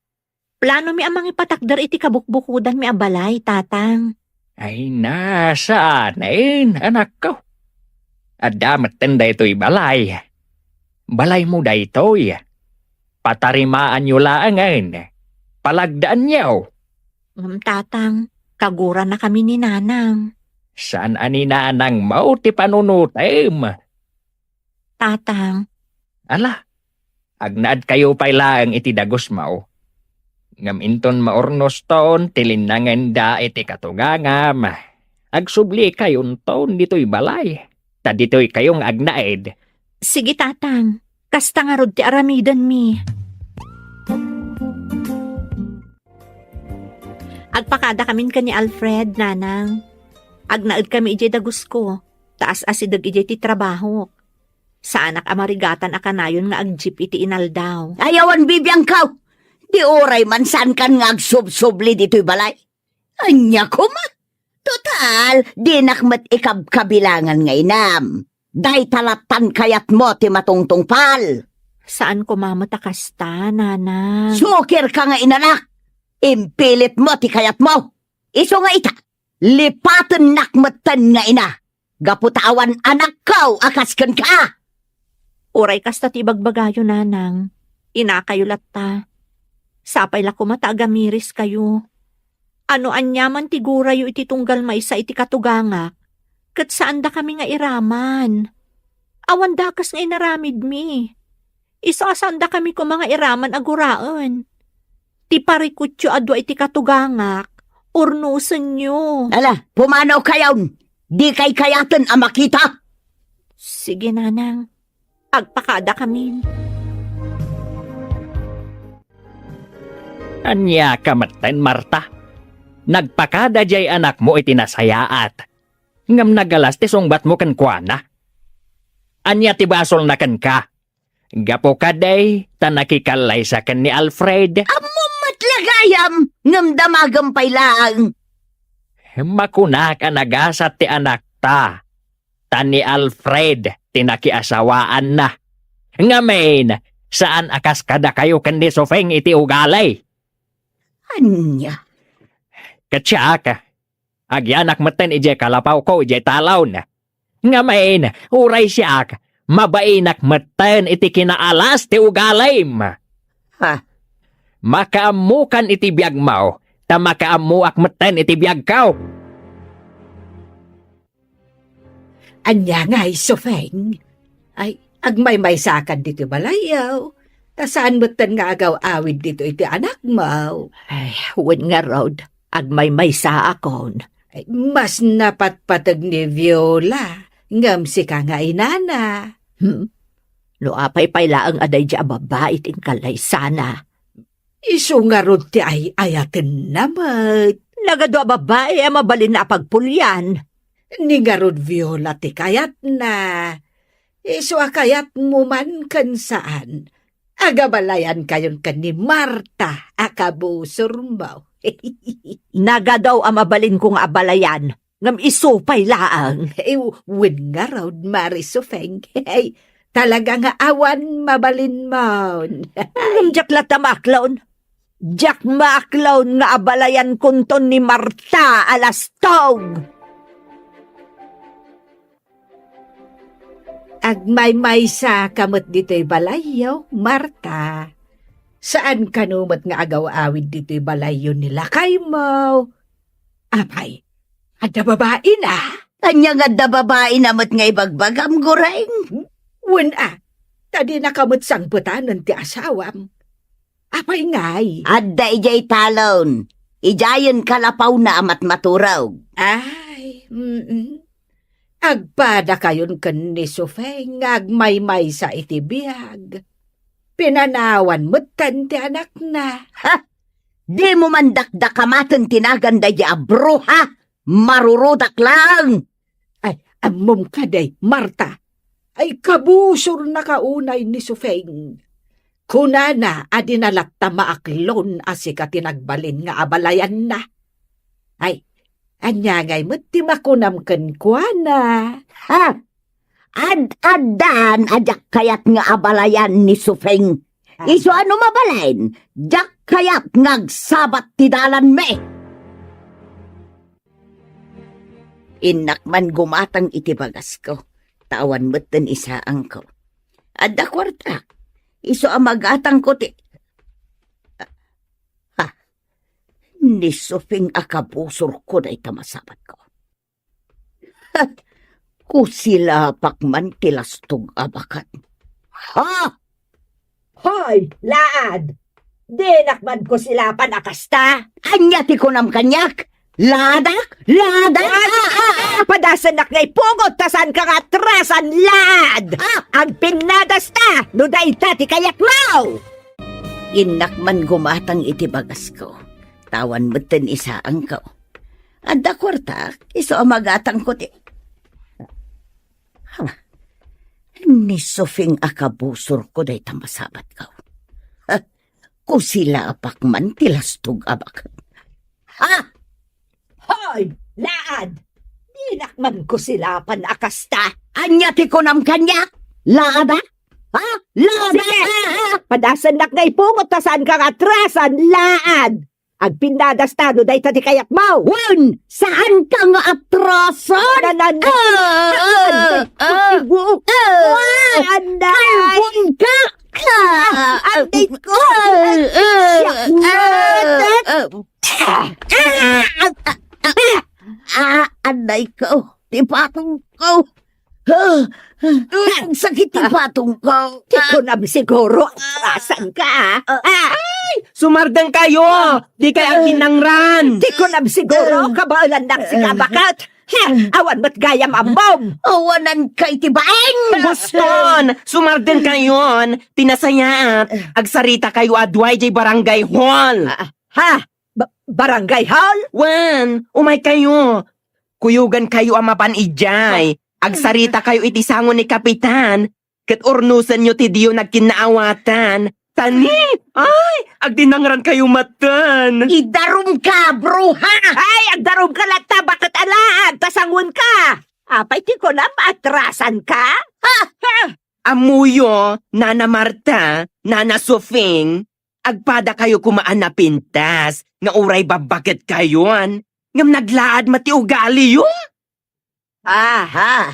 Planomi a mangipatakder iti kabukbukodanmi a balay, Tatang. Ay na, saanen, anakko. Adda metten daytoy balay. Balaymo daytoy. Patarimaanyo laengen. Palagdaanyo. Ngem, Tatang, kaguranakami ni Nanang. Saan a ni Nanangmo ti panunotem? Tatang. Ala, agnaedkayo pay laeng iti dagusmo. Ngem inton maurnoston ti linnangenda iti katugangam, agsublikayon ditoy balay, ta ditoykayo nga agnaed. Sige, Tatang. Kasta ngarud ti aramidenmi. Agpakadakamin ken ni Alfred, Nanang. Agnaedkami idiay dagusko, ta as-asideg idiay ti trabahok. Saanak a marigatan a kanayon nga agjeep iti inaldaw. Ay, awan bibiangko! Ti uray man saankan nga agsubsubli ditoy balay. Ania koma? Total, dinak met ikabkabilangan nga inam. Dayta lattan kayatmo ti matungtungpal. Saan koma met a kasta, Nanang. Sukirka nga inalak! Impilitmo ti kayatmo! Isu nga ita, lipatennak metten nga ina, gapu ta awan anakko a kas kenka! Uray kasta ti ibagbagayo, Nanang, inakayo latta. Sapay la koma ta agamiriskayo. Ano aniaman ti gurayo iti tunggal maysa iti katugangak, ket saandakami nga iraman. Awan dakes nga inaramidmi. Isu a saandakami koma nga iraman a guraen. Ti parikutyo a dua iti katugangak, urnosenyo. Ala, pumanaw kayon! Dikay kayaten a makita! Sige, Nanang. Agpakadakamin. Ania ka metten, Marta? Nagpakada diay anakmo iti nasayaat, ngem nagalas ti sungbatmo kenkuana. Ania ti basolna kenka? Gapu kadi ta nakikallaysa ken ni Alfred? Ammom met la gayam, ngem damagem pay laeng. Makunak a nagasat ti anakta, ta ni Alfred ti nakiasawaanna. Ngamin, saan a kas kadakayo ken ni Sofeng iti ugali. Ania? Ket siak, agyanak metten idiay kalapawko idiay talon. Ngamin, uray siak, mabainak metten iti kinaalas ti ugalim. Ha? Makaammokan iti biagmo, ta makaammoak metten iti biagko. Ania ngay, Sufeng? Ay, agmaymaysakan ditoy balayyo. Ta saan metten nga agaw-awid ditoy ti anakmo. Ay, wen ngarud, agmaymaysaakon. Ay, mas napatpateg ni Viola, ngem sika nga inana. Hmm? No apay pay laeng a daydi a babbai ti inkallaysana. Isu ngarud ti ay-ayatenna met. Nagadu a babbai a mabalinna a pagpulian. Ni ngarud Viola ti kayatna. Isu a kayatmo man ken saan, agabalayankayon ken ni Marta a kabusormo. Nagadu a mabalinko nga abalayan, ngem isu pay laeng. Eh, wen ngarud, Mari Sufeng. Talaga nga awan mabalinmon. Ngem diak latta maaklon. Diak maaklon nga abalayankonton ni Marta a lastog. Agmaymaysaka met ditoy balayyo, Marta. Saan kano met nga agaw-awid ditoy balayyo ni lakaymo. Apay, adda babaina? Ania nga adda babaina met nga ibagbagam, Goreng? Wen a, ta dinaka met sangpetanen ti asawam. Apay ngay? Adda idiay talon. Idiayen kalapawna a matmaturog. Ay, mm. Agpadakayon ken ni Sufeng nga agmaymaysa iti biag. Pinanawan metten ti anakna. Ha? Dimo man dakdakamaten ti nagan daydi a bruha? Marurudak laeng! Ay, ammom kadi, Marta? Ay, kabusornaka unay ni Sufeng. Kunana a dina latta maaklon a sika ti nagbalin nga abalayanna. Ay, ania ngay met ti makunam kenkuana? Ha? Ad-addan a diak kayat nga abalayan ni Sufeng. Ah. Isu a no mabalin, diak kayat nga agsabat ti dalanmi. Innak man gumatang iti bagasko, ta awan metten isaangko. Adda kuartak, isu a magatangko ti, ha, ni Sufeng a kabusorko dayta masabatko. Kusilapak man ti lastog a baket. Ha? Hoy, laad! Dinak man kusilapan a kasta? Ania ti kunam kaniak? Laadak? Laadak? Ah, ah, ah, ah! Padasennak nga ipugot ta saanka nga atrasan, laad! Ah! Agpinnadasta no dayta ti kayatmo! Innak man gumatang iti bagasko, ta awan metten isaangko. Adda kuartak, isu a magatangko ti, ha? Ni Sufeng a kabusorko dayta masabatko. Ha? Kusilapak man ti lastog a baket. Ha? Hoy, laad! Dinak man kusilapan a kasta. Ania ti kunam kaniak? Laadak? Ha? Laadak? Sige! Ah, ah! Padasennak nga ipugot ta saanka nga atrasan, laad! Agpinnadasta no dayta ti kayatmo. Wen, saanka nga atrasan? Nanan-, Ah, ah, Anday, ah, ah, ah. Anday. Kalbon ka! Ah, Anday ko! Ah, ah, Siak ah, na. Ah, ah, ah, ah, ah, Anday ko! Ti patong ko! Ah, ah, sakit ti patong ko! Ti kunam siguro, atrasan ka, ah. Ah. Sumardeng kayo! Di kayo agtinangran! Ti kunam siguro, kabaelannak sika, baket! He, awan met gayam ammom! Awanan kay ti baeng! Boston! Sumardeng kayon! Ti nasayaat, agsarita kayo a dua idiay barangay hall! Ah, ha? Ba-, barangay hall? Wen, umay kayo! Kuyogan kayo a mapan idiay! Agsarita kayo iti sango ni Kapitan! Ket urnosenyo ti diyo nagkinnaawatan. Tani? Ay, agdinangran kayo matan. Idarum ka, bruha! Ay, agdarum ka latta, baket alaad, ta sangoen ka! Apay ti kunam, atrasan ka? Ha? Ha? Ammoyo, Nana Marta, Nana Sufing, agpadakayo koma a napintas nga uray babbaketkayon, ngem naglaad met ti ugaliyo. Aha!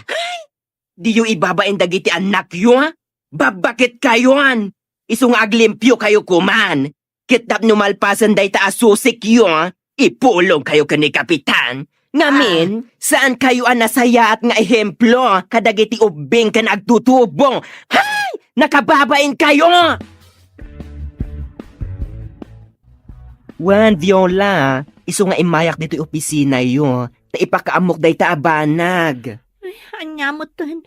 Diyo ibabain dagiti annakyo? Babbaketkayon! Isu nga aglimpiokayo koman. Ket tapno malpasen dayta a susikyo, ipulongkayo ken ni Kapitan. Ngamin, Ah. saankayo a nasayaat nga ehemplo kadagiti ubbing ken agtutubo. Hay! Nakababainkayo! Wen, Viola, isu nga immayak ditoy opisinayo, ta ipakaammok dayta a banag. Ay, ania metten?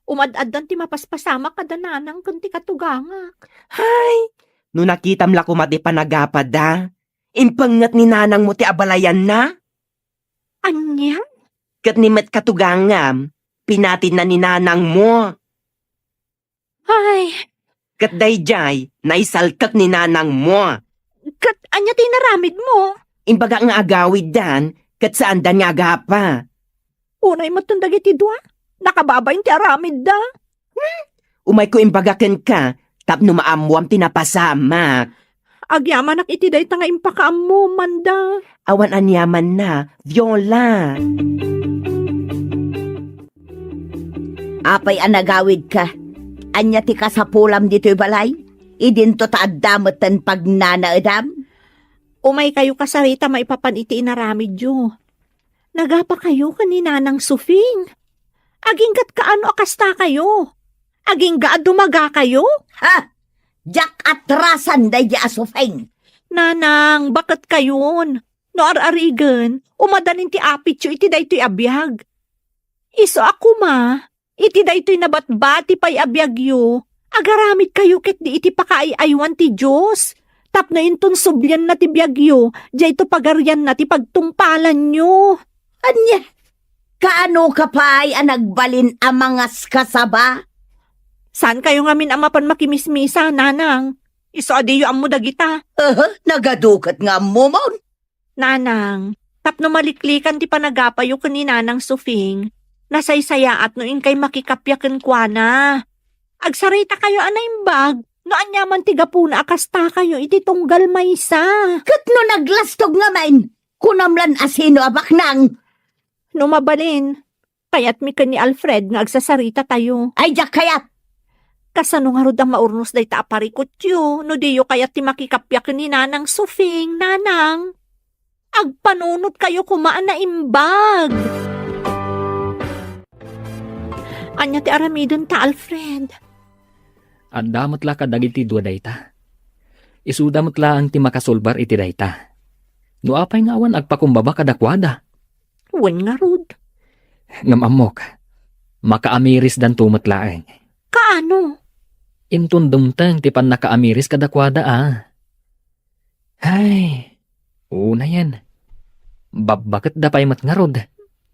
Umad-addan ti mapaspasamak kada nanang ken ti katugangak. Hay! No nakitam la koma ti panagapada, impengnget ni nanangmo ti abalayanna? Ania? Ket ni met katugangam, pinatinna ni nanangmo. Ay! Ket daydiay, naisaltek ni nanangmo. Ket ania ti inaramidmo? Imbagak nga agawiddan, ket saandan nga agapa. Unay metten dagiti dua, nakababain ti aramidda. Hmm? Umayko imbaga kenka, tapno maammoam ti napasamak. Agyamanak iti dayta nga impakaammomanda. Awan aniamanna, Viola. Apay a nagawidka? Ania ti kasapulam ditoy balay? Idinto ta adda metten pagnanaedam? Umaykayo kasarita maipapan iti inaramidyo. Nagapakayo ken ni Nanang Sufing. Agingga't kaano a kastakayo? Agingga a dumagakayo? Ha? Diak atrasan daydi a Sufing. Nanang, baketkayon. No ar-arigen, umadanin ti apityo iti daytoy a biag. Isu a koma, iti daytoy nabatbati pay a biagyo, agaramidkayo ketdi iti pakaay-aywan ti Dios, tapno inton sublianna ti biagyo, dayto pagarianna ti pagtungpalanyo. Ania? Kaanoka pay a nagbalin a mangaskasaba? Saankayo ngamin a mapan makimismisa, Nanang. Isu a diyo ammo dagita. Aha, nagaduket nga ammomon. Nanang, tapno maliklikan ti panagapayo ken ni Nanang Sufing, nasaysayaat no inkay makikappia kenkuana. Agsaritakayo a naimbag no aniaman ti gapuna a kastakayo iti tunggal maysa. Ket no naglastog ngamin, kunam lan a sino a baknang. No mabalin, kayatmi ken ni Alfred nga agsasaritatayo. Ay, diak kayat! Kasano ngarud a maurnos dayta a parikutyo no diyo kayat ti makikappia ken ni Nanang Sufing, Nanang? Agpanunotkayo koma a naimbag! Ania ti aramidenta, Alfred? Adda met la kadagiti dua dayta. Isuda met laeng ti makasulbar iti dayta. No apay nga awan agpakumbaba kadakuada? Wen ngarud. Ngem ammok, makaamirisdanto met laeng. Kaano? Inton dumteng ti pannakaamiris kadakuada a. Hay, unayen. Babbaketda pay met ngarud.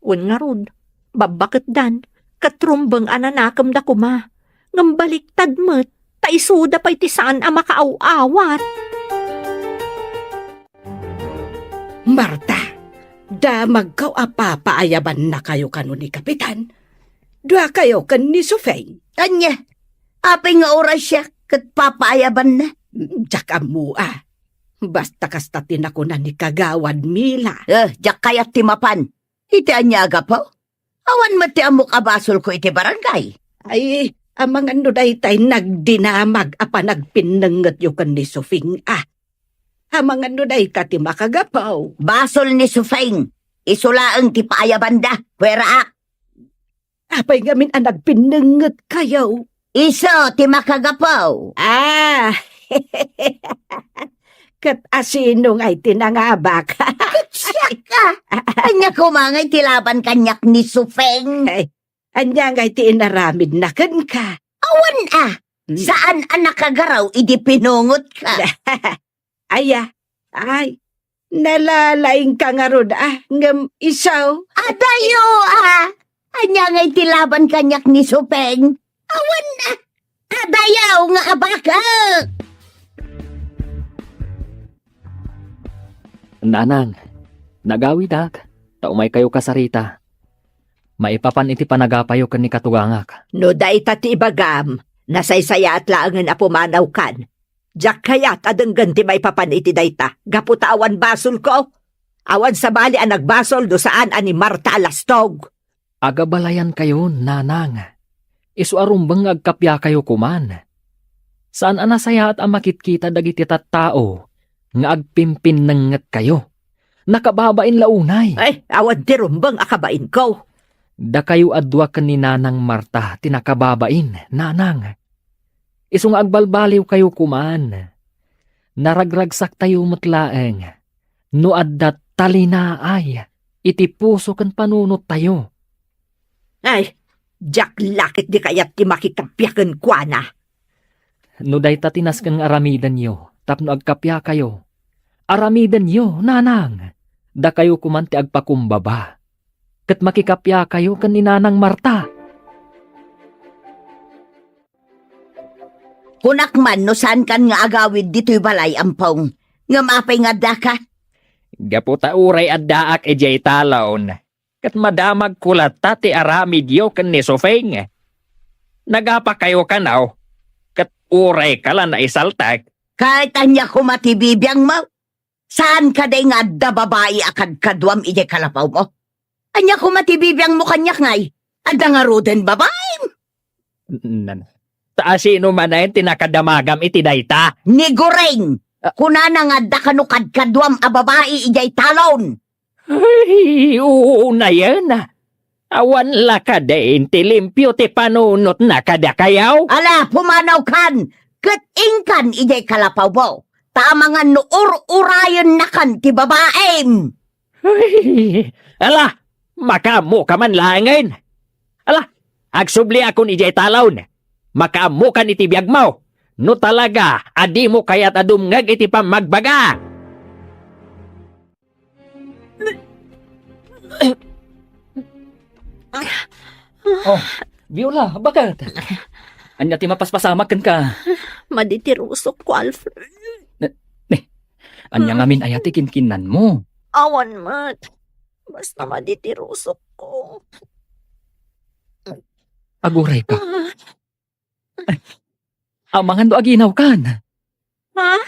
Wen ngarud, babbaketdan, ket rumbeng a nanakemda koma. Ngem baliktad met, ta isuda pay ti saan a makaaw-awat. Marta, damagko a papaayabannakayo kano ni Kapitan. Duakayo ken ni Sufeng. Ania? Apay nga oras siak ket papaayabanna? Diak ammo a. Basta kasta ti nakuna ni Kagawad Mila. Eh, diak kayat ti mapan. Iti ania a gapu? Awan met ti ammok a basolko iti barangay. Ay, amangan no daytay nagdinamag a panagpinnengetyo ken ni Sufing a. Amangan no dayta ti makagapu. Basol ni Sufing. Isu laeng ti paayabanda. Kueraak. Apay ngamin a nagpinnengetkayo? Isu ti makagapu. Ah. Ket asino ngay ti nangabak? Siak a! Ania koma ngay ti laban kaniak ni Sufeng? Ay, ania ngay ti inaramidna kenka? Awan a! Hmm. Saan a nakagaraw idi pinungotka? Aya, ay, nalalaingka ngarud a, ngem isu? Adayo a! Ania ngay ti laban kaniak ni Sufeng? Awan a! Adayaw nga abaka! Nanang, nagawidak, ta umaykayo kasarita. Maipapan iti panagapayo ken ni katugangak. No dayta ti ibagam, nasaysayaat laengen a pumanawkan. Diak kayat a denggen ti maipapan iti dayta, gapu ta awan basolko. Awan sabali a nagbasol no saan a ni Marta a lastog. Agabalayankayon, nanang. Isu a rumbeng nga agkapiakayo koman. Saan a nasayaat a makitkita dagiti tattao nga agpimpinnengetkayo. Nakababain la unay. Ay, awan ti rumbeng a kabainko. Dakayo a dua ken ni Nanang Marta ti nakababain, nanang. Isu nga agbalbaliwkayo koman. Naragragsaktayo met laeng no adda talinaay iti puso ken panunottayo. Ay, diak la ketdi kayat ti makikappia kenkuana. No dayta ti nasken nga aramidenyo tapno agkappiakayo, aramidenyo, nanang. Dakayo koman ti agpakumbaba. Ket makikappiakayo ken ni Nanang Marta. Kunak man no saankan nga agawid ditoy balay, Ampong. Ngem apay nga addaka? Gapu ta uray addaak idiay talon, ket madamagko latta ti aramidyo ken ni Sufeng. Nagapakayo kano, ket urayka la naisaltek. Ket ania koma ti bibiangmo? Saan kadi nga adda babai a kadkaduam idiay kalapawmo? Ania koma ti bibiangmo kaniak ngay? Adda ngaruden babaim? Nan, ta asino manen ti nakadamagam iti dayta? Ni Goreng! Ah. Kunana nga adda kano kadkaduam a babai idiay talon. Ay, unayen. Awan la kadin ti limpio ti panunotna kadakayo? Ala, pumanawkan, ket inkan idiay kalapawmo, ta amangan no ur-urayennakan ti babaim. Ay, ala, makaammoka man laengen. Ala, agsubliakon idiay talon. Makaammokan iti biagmo. No talaga a dimo kayat a dumngeg iti pammagbaga. Oh, Viola, baket? Ania ti mapaspasamak kenka? Madi ti rusokko, Alfred. Ne, ne, ania ngamin aya ti kinkinnanmo? Awan met. Basta madi ti rusokko. Agurayka. Ah. Amangan no aginawkan. Ha?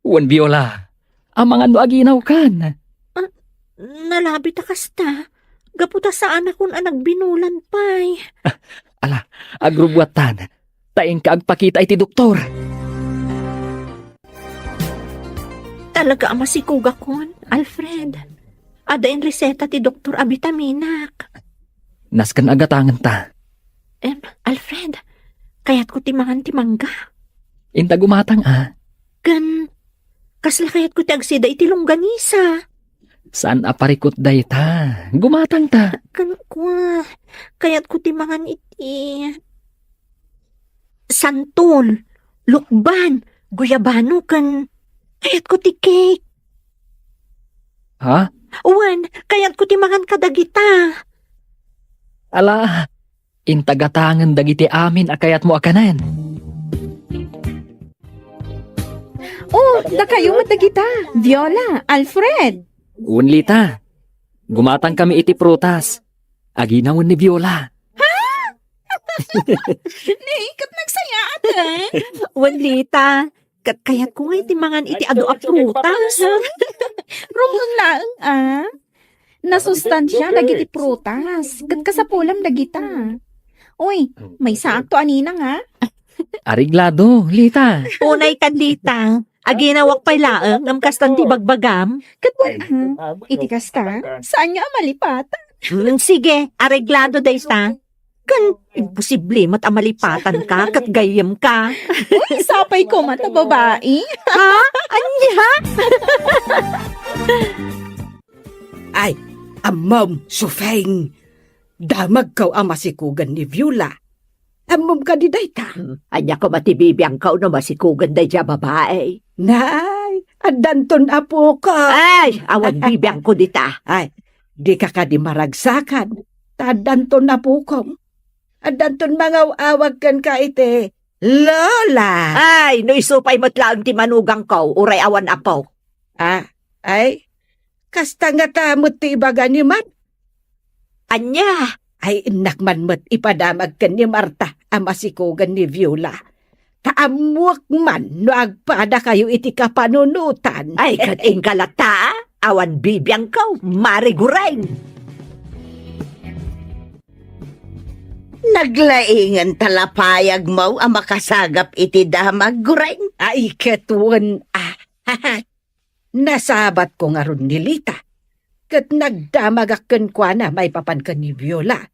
Wen, Viola. Amangan no aginawkan. Ah, nalabi ta kasta. Gapu ta saanakon a nagbinulan pay. Ah, ala, agrubbuattan. Ta inka agpakita iti doktor. Talaga a masikogakon, Alfred. Adda inreseta ti doktor a bitaminak. Nasken a gatangenta. Em, Alfred, kayatko ti mangan ti mangga. Inta gumatang a. Ken, kasla kayatko ti agsida iti longganisa. Saan a parikut dayta. Gumatangta. Ken kua, kayatko ti mangan iti santol, lukban, guyabano, ken kayatko ti cake. Ha? Wen, kayatko ti mangan kadagita. Ala, inta gatangen dagiti amin a kayatmo a kanen. Oh, dakayo met dagita. Viola, Alfred. Wen, Lita. Gumatangkami iti prutas. Aginawen ni Viola. Ha? Ni, ket nagsayaaten. Wen, Lita. Ket kayatko nga iti mangan iti adu a prutas. Rumbeng laeng a. Nasustansia dagiti prutas. Ket kasapulam dagita. Uy, maysaakto a ninang a. Areglado, Lita. Unay kan, Lita. Aginawak pay laeng, ngem kastan ti bagbagam. Ket wen, ah, iti kasta, saanyo a malipatan. Hmm, sige, areglado dayta. Ken, imposible met a malipatanka ket gayyemka. Uy, sapay koma ta babai. Ha? Ania? Ay, ammom, Sufeng. Damagko a masikogen ni Viola. Ammom kadi dayta? Hmm, ania koma ti bibiangko no masikogen daydiay a babai? Nay, addanton apokom. Ay, awan bibiangko dita. Ay, dika kadi maragsakan, ta addanton apokom. Addanton mangaw-awag kenka iti Lola. Ay, no isu pay met laeng ti manugangko, uray awan apo. Ah, ay, kasta ngata met ti ibaga ni Mar-, Ania? Ay, innak man met ipadamag ken ni Marta a masikogen ni Viola. ta ammoak man no agpadakayo iti kapanunotan. Ay, ket inka latta, awan bibiangko, Mari Gureng. Naglaingan ta la payagmo a makasagap iti damag, Gureng. Ay, ket wen, ah, nasabatko ngarud ni Lita, ket nagdamagak kenkuana maipapan ken ni Viola.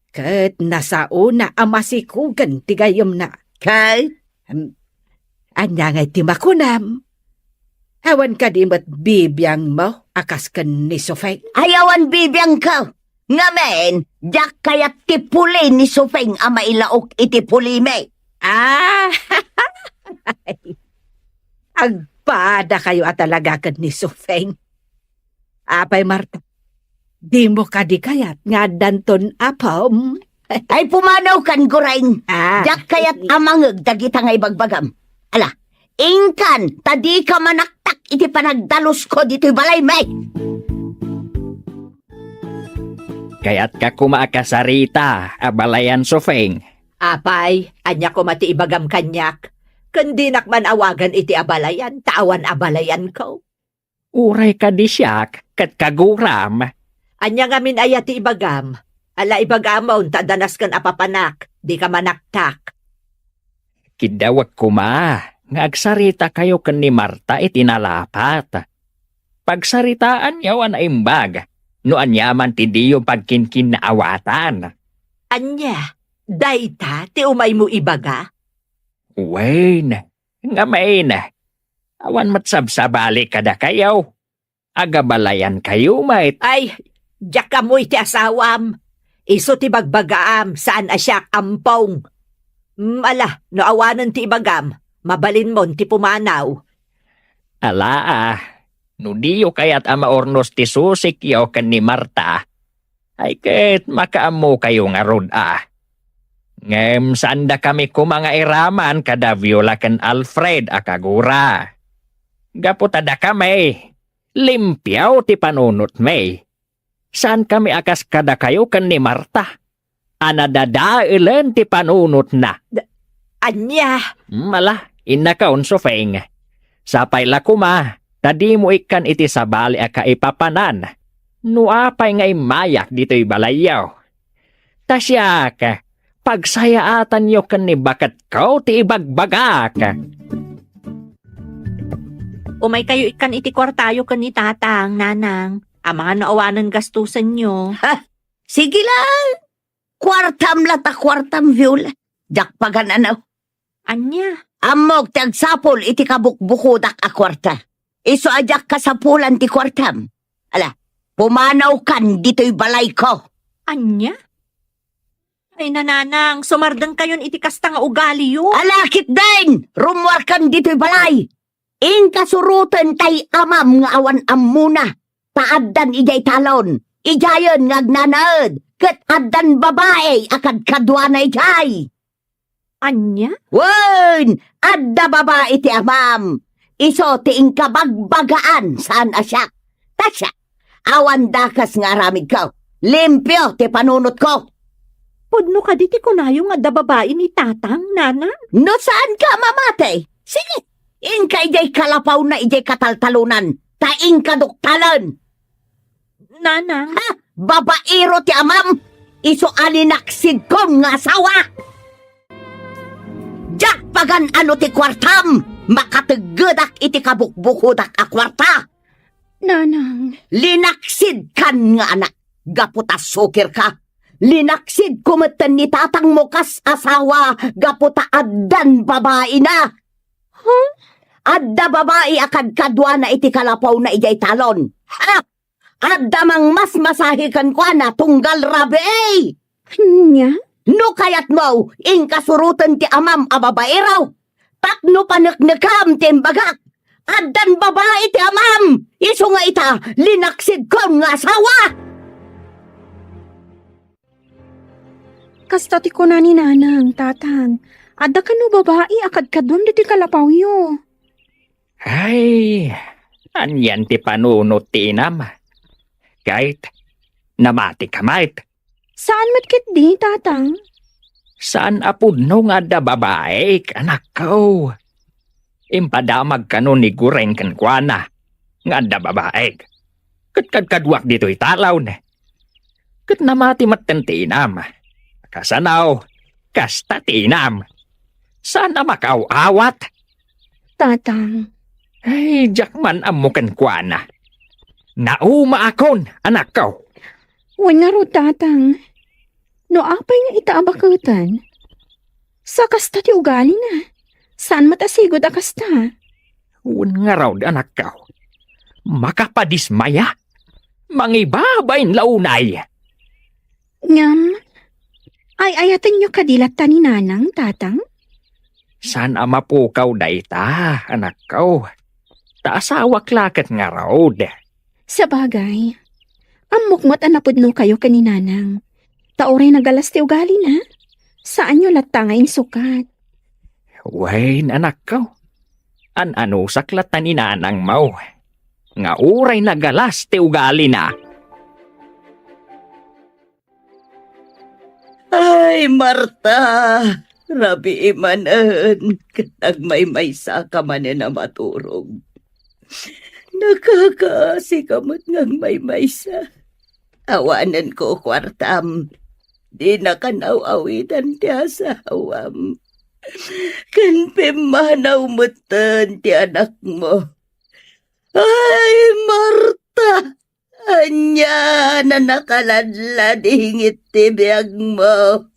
Ket nasaona a masikugen ti gayyemna. Ket? Em, ania ngay ti makunam? Awan kadi met bibiangmo a kas ken ni Sofeng? Ay, awan bibiangko. Ngamin, diak kayat ti puli ni Sofeng a mailaok iti pulimi. Ah! Agpadakayo a talaga ken ni Sofeng. Apay, Marta, dimo kadi kayat nga addanton apom? Ay, pumanawkan, Gureng. Ah. Diak kayat a mangeg dagita nga ibagbagam. Ala, inkan, ta dika manaktak iti panagdalusko ditoy balaymi. Kayatka koma a kasarita, abalayan Sofeng. Apay, ania koma ti ibagam kaniak? Ken dinak man awagan iti abalayan, ta awan abalayanko. Uray kadi siak ket kaguram. Ania ngamin aya ti ibagam? Ala, ibagamon ta adda nasken a papanak, dika manaktak. Kiddawek koma nga agsaritakayo ken ni Marta iti nalapat. Pagsaritaanyo a naimbag no aniaman ti diyo pagkinkinnaawatan. Ania, dayta ti umaymo ibaga? Wen, ngamin, awan met sabsabali kadakayo. Agabalayankayo met. Ay, diak ammo iti asawam. Isu ti bagbagaam, saan a siak, ampong. Mm, ala, no awanen ti ibagam, mabalinmon ti pumanaw. Ala, ah, no diyo kayat a maurnos ti susikyo ken ni Marta, ay ket makaammokayo ngarud a. Ngem saandakami koma nga iraman kada Viola ken Alfred a kagura. Gapu ta dakami, limpio ti panunotmi. Saankami a kas kadakayo ken ni Marta, a nadadaelen ti panunotna. Da-, ania? Mala, innakon, Sofeng. Sapay la koma, ta dimo ikkan iti sabali a kaipapanan. No apay nga immayak ditoy balayyo. Ta siak, pagsayaatanyo ken ni baketko ti ibagbagak. Umaykayo ikkan iti kuartayo ken ni Tatang, Nanang. Amangan no awanen gastusenyo. Ha? Sige lang. Kuartam la ta kuartam, Viola. Diak pagan-ano. Ania? Ammok ti agsapul iti kabukbukodak a kuarta. Isu a diak kasapulan ti kuartam. Ala, pumanawkan ditoy balayko. Ania? Ay, Nanang, sumardengkayon iti kasta nga ugaliyo. Ala, ketdin! Rummuarkan ditoy balay! Inkasuroten tay amam nga awan ammona, ta addan idiay talon, idiayen nga agnanaed, ket addan babai a kadkaduana idiay. Ania? Wen, adda babai ti amam. Isu ti inkabagbagaan, saan a siak. Ta siak, awan dakes nga aramidko. Limpio ti panunotko. Pudno kadi ti kunayo nga adda babai ni Tatang, Nanang? No saanka a mamati, sige, inka idiay kalapawna idiay kataltalonan, ta inka duktalen. Nanang. Ha? Babairo ti amam? Isu a linaksidkon nga asawa? Diak pagan-ano ti kuartam? Makateggedak iti kabukbukodak a kuarta. Nanang. Linaksidkan nga anak, gapu ta sukirka. Linaksidko metten ni tatangmo kas asawa, gapu ta addan babaina. Huh? Adda babai a kadkaduana iti kalapawna idiay talon. Ha? Adda mangmasmasahi kenkuana tunggal rabii. Ania? No kayatmo, inkasuroten ti amam a babairo. Tapno paneknekam ti imbagak. Addan babai ti amam. Isu nga ita, linaksidkon nga asawa. Kasta ti kuna ni Nanang, Tatang, adda kano babai a kadkaduam ditoy kalapawyo. Ay, anian ti panunot ti inam? Ket, namati ka met? Saan met ketdi, Tatang? Saan a pudno nga adda babaek, anakko. Impadamag kano ni Gureng kenkuana nga adda babaek. Ket kadkaduak ditoy talawna. Ket namati metten ti inam. Kasano, kasta ti inam. Saan a makaaw-awat. Tatang. Ay, diak man ammo kenkuana. Naumaakon, anakko. Wen ngarud, Tatang. No apay nga ita a baketen, sa kasta ti ugalina. Saan met a sigud a kasta. Wen ngarud, anakko. Makapadismaya. Mangibabain la unay. Ngem, ay-ayatenyo kadi latta ni Nanang, Tatang? Saan a mapukaw dayta, anakko. Ta asawak la ket ngarud. Sabagay, ammok met a napudnokayo ken ni Nanang. Ta uray nagalas ti ugalina, saanyo latta nga insukat. Wen, anakko. An-anusak latta ni Nanangmo nga uray nagalas ti ugalina. Ay, Marta, rabii manen, ket nagmaymaysa ka manen a maturog. Nakakaasi ka met nga agmaymaysa. Awanen ko kuartam. Dina kan aw-awidan ti asawam. Ken pimmanaw metten ti anakmo. Ay, Marta! Ania, nakaladladingit ti biagmo.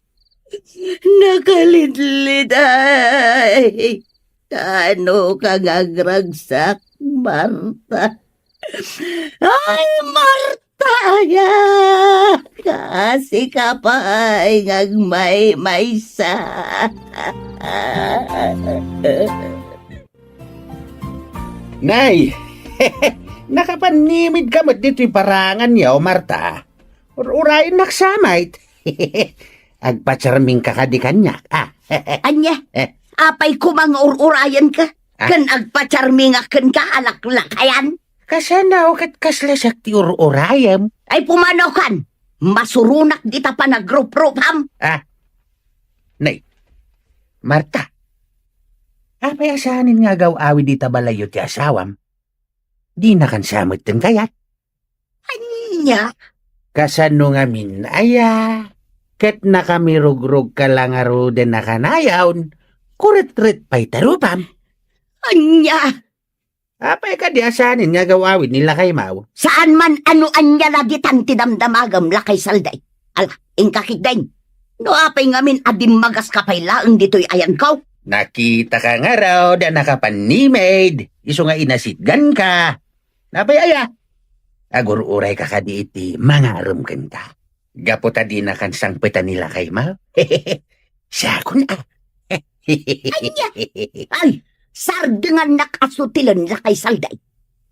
Nakalidliday. Kaano ka nga agragsak, Marta? Ay, Marta, aya! Kaasi ka pay nga agmaymaysa. Nay, nakapannimid ka met ditoy paranganyo, Marta. Ur-urayennak sa met. Agpacharming ka kadi kaniak, a? Ania? Eh. Apay koma nga ur-urayenka? Ah? Ken agpacharmingak kenka a laklakayan? Kasano ket kasla siak ti ur-urayem? Ay, pumanokan! Masuronak dita panagruprupam! Ah? Nay, Marta, apay a saanen nga agaw-awid ita balayyo ti asawam? Dinakan sa metten kayat? Ania? Kasano ngamin, aya? Ket nakamirugrog ka la ngaruden a kanayon, kuretret pay ti rupam. Ania? Apay kadi a saanen nga agaw-awid ni lakaymaw? Saan man a no ania la ditan ti damdamagem, lakay Salday. Ala, inka ketdin. No apay ngamin a dimmagas ka pay laeng ditoy ayanko? Nakita ka ngarud a nakapannimid, isu nga inasitgan ka. Napay aya? Agur-uray ka kadi iti mangarem kenka. Gapu ta dinakan sangpetan ni lakaymaw. Siakon a. Ania? Ay, sardengannak a sutilen, lakay Salday.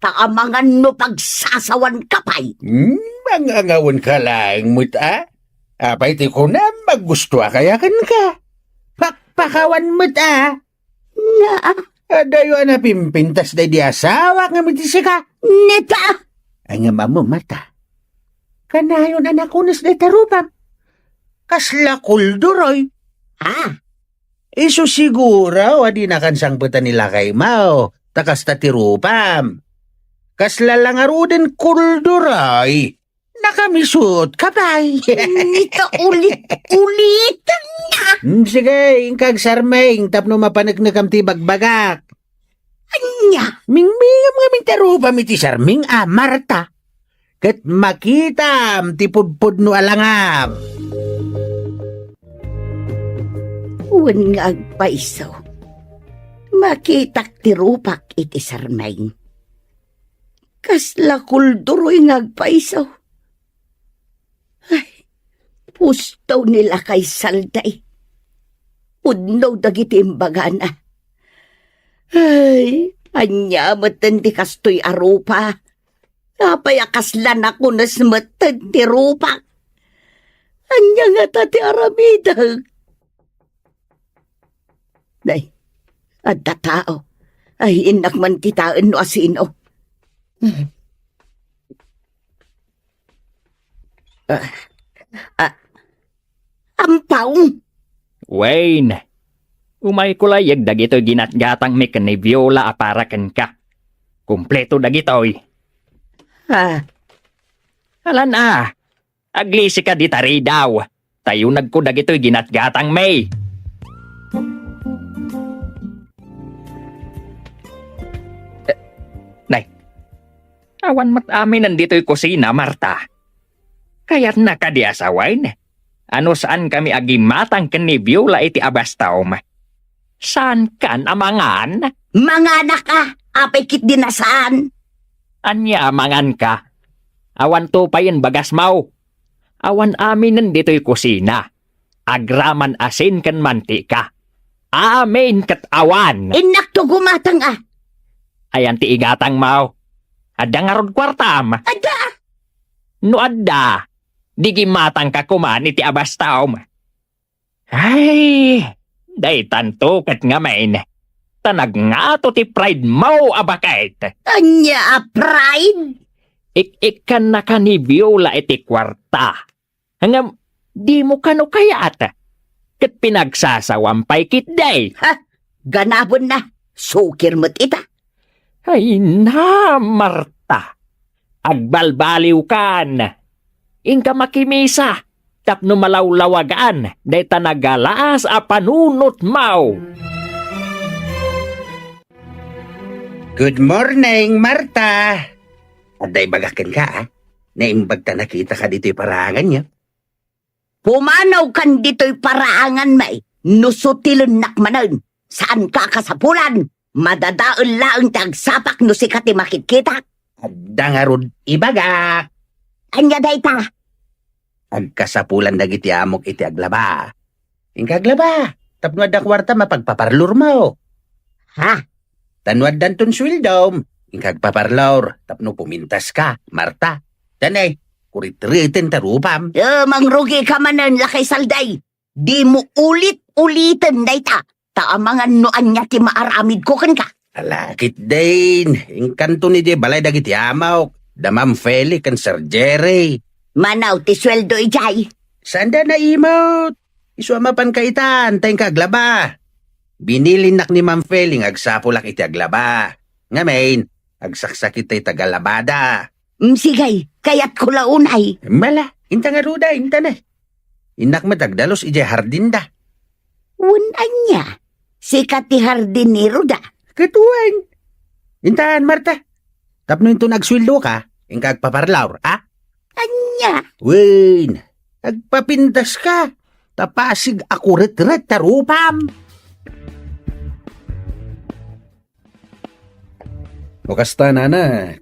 Ta amangan no pagsasawan ka pay. Hmm, mangangawen ka laeng met a? Apay ti kunam, aggustoak aya kenka? Pakpakawan met a? Nga. Adayo a napimpintas daydi asawak ngem iti sika. Neta! Ay, ngem ammo, Marta. Kanayon a nakunes dayta rupam. Kasla kulduroy. Ha? Isu siguro a dinakan sangpetan ni lakaymaw, ta kasta ti rupam. Kasla la ngaruden kulduroy. Nakamisuot ka pay. Nita, ulit-ulitan na. Hmm, sige, inka agsarming tapno mapaneknekam ti bagbagak. Ania? Mingmingam ngamin ti rupam iti sarming a, Marta. Ket makitam ti pudpudno a langam. Wen nga agpayso, makitak ti rupak iti sarming. Kasla kulduroy nga agpayso. Ay, pusto ni lakay Salday. Pudno dagiti imbagana. Ay, ania metten ti kastoy a rupa? Apay a kasla nakunes metten ti rupak? Ania ngata ti aramidek? Nay, adda tao. Ay, innak man kitaen no asino. Ah, ah, Ampaw! Wen, umayko layag dagitoy ginatgatangmi ken ni Viola a para kenka. Kompleto dagitoy. Ah. Alan a, aglisika dita ridaw. Tayunagko dagitoy ginatgatangmi. Eh, nay, awan met aminen ditoy kusina, Marta. Kayatna kadi a sawen? A no saankami a gimmatang ken ni Viola iti abastawm, saankan a mangan? Manganak a, apay ketdi a saan? Ania a manganka? Awanto payen bagasmo. Awan aminen ditoy kusina. Agraman asin ken mantika. Amin ket awan. Innakto gumatang a. Ayan ti igatangmo. Adda ngarud kuartam? Adda. No adda, di gimmatangka koman iti abastawm. Ay, daytanto ket ngamin. Ta nagngato ti pridemo a baket. Ania a pride? Ik-ikkannaka ni Viola iti kuarta. Ngem, dimo kano kayat? Ket pinagsasawam pay ketdi. Ha? Ganabenna, sukir met ita. Ay na, Marta. Agbalbaliwkan. Inka makimisa tapno malawlawagan dayta nagalaas a panunotmo. Good morning, Marta. Adda ibagak kenka, a. Naimbag ta nakitaka ditoy paraanganyo. Pumanawkan ditoy paraanganmi, no sutilennak manen. Saanka a kasapulan. Madadael laeng ti agsapak no sika ti makitkitak. Adda ngarud ibagak. Ania dayta? Agkasapulan dagiti amok iti aglaba. Inka aglaba, tapno adda kuarta mapagpaparlormo. Ha? Ta no addanton sueldom, inka agpaparlor tapno pumintaska, Marta. Danay, kuretreten ta rupam. Eh, mangrugika manen, lakay Salday. Dimo ulit-uliten dayta. Ta amangan no ania ti maaramidko kenka. Ala, ketdin, inkanto idiay balay dagiti amok, da Ma'am Feli ken Sir Jerry. Manaw ti sueldo idiay? Saanda naimut. Isu a mapanka itan, ta inka aglaba. Binilinnak ni Ma'am Feli nga agsapulak iti aglaba. Ngamin, agsaksakit ta iti aglabada. Mm, sige, kayatko la unay. Mala, inta ngarud, inta na. Innak met agdalus idiay hardinda. Wen ania? Sika ti hardinero da? Ket wen. Intan, Marta. Tapno inton agsueldoka, inka agpaparlor, a? Ania? Wen, agpapintaska. Ta pasig a kuretret ta rupam. No kasta, nana,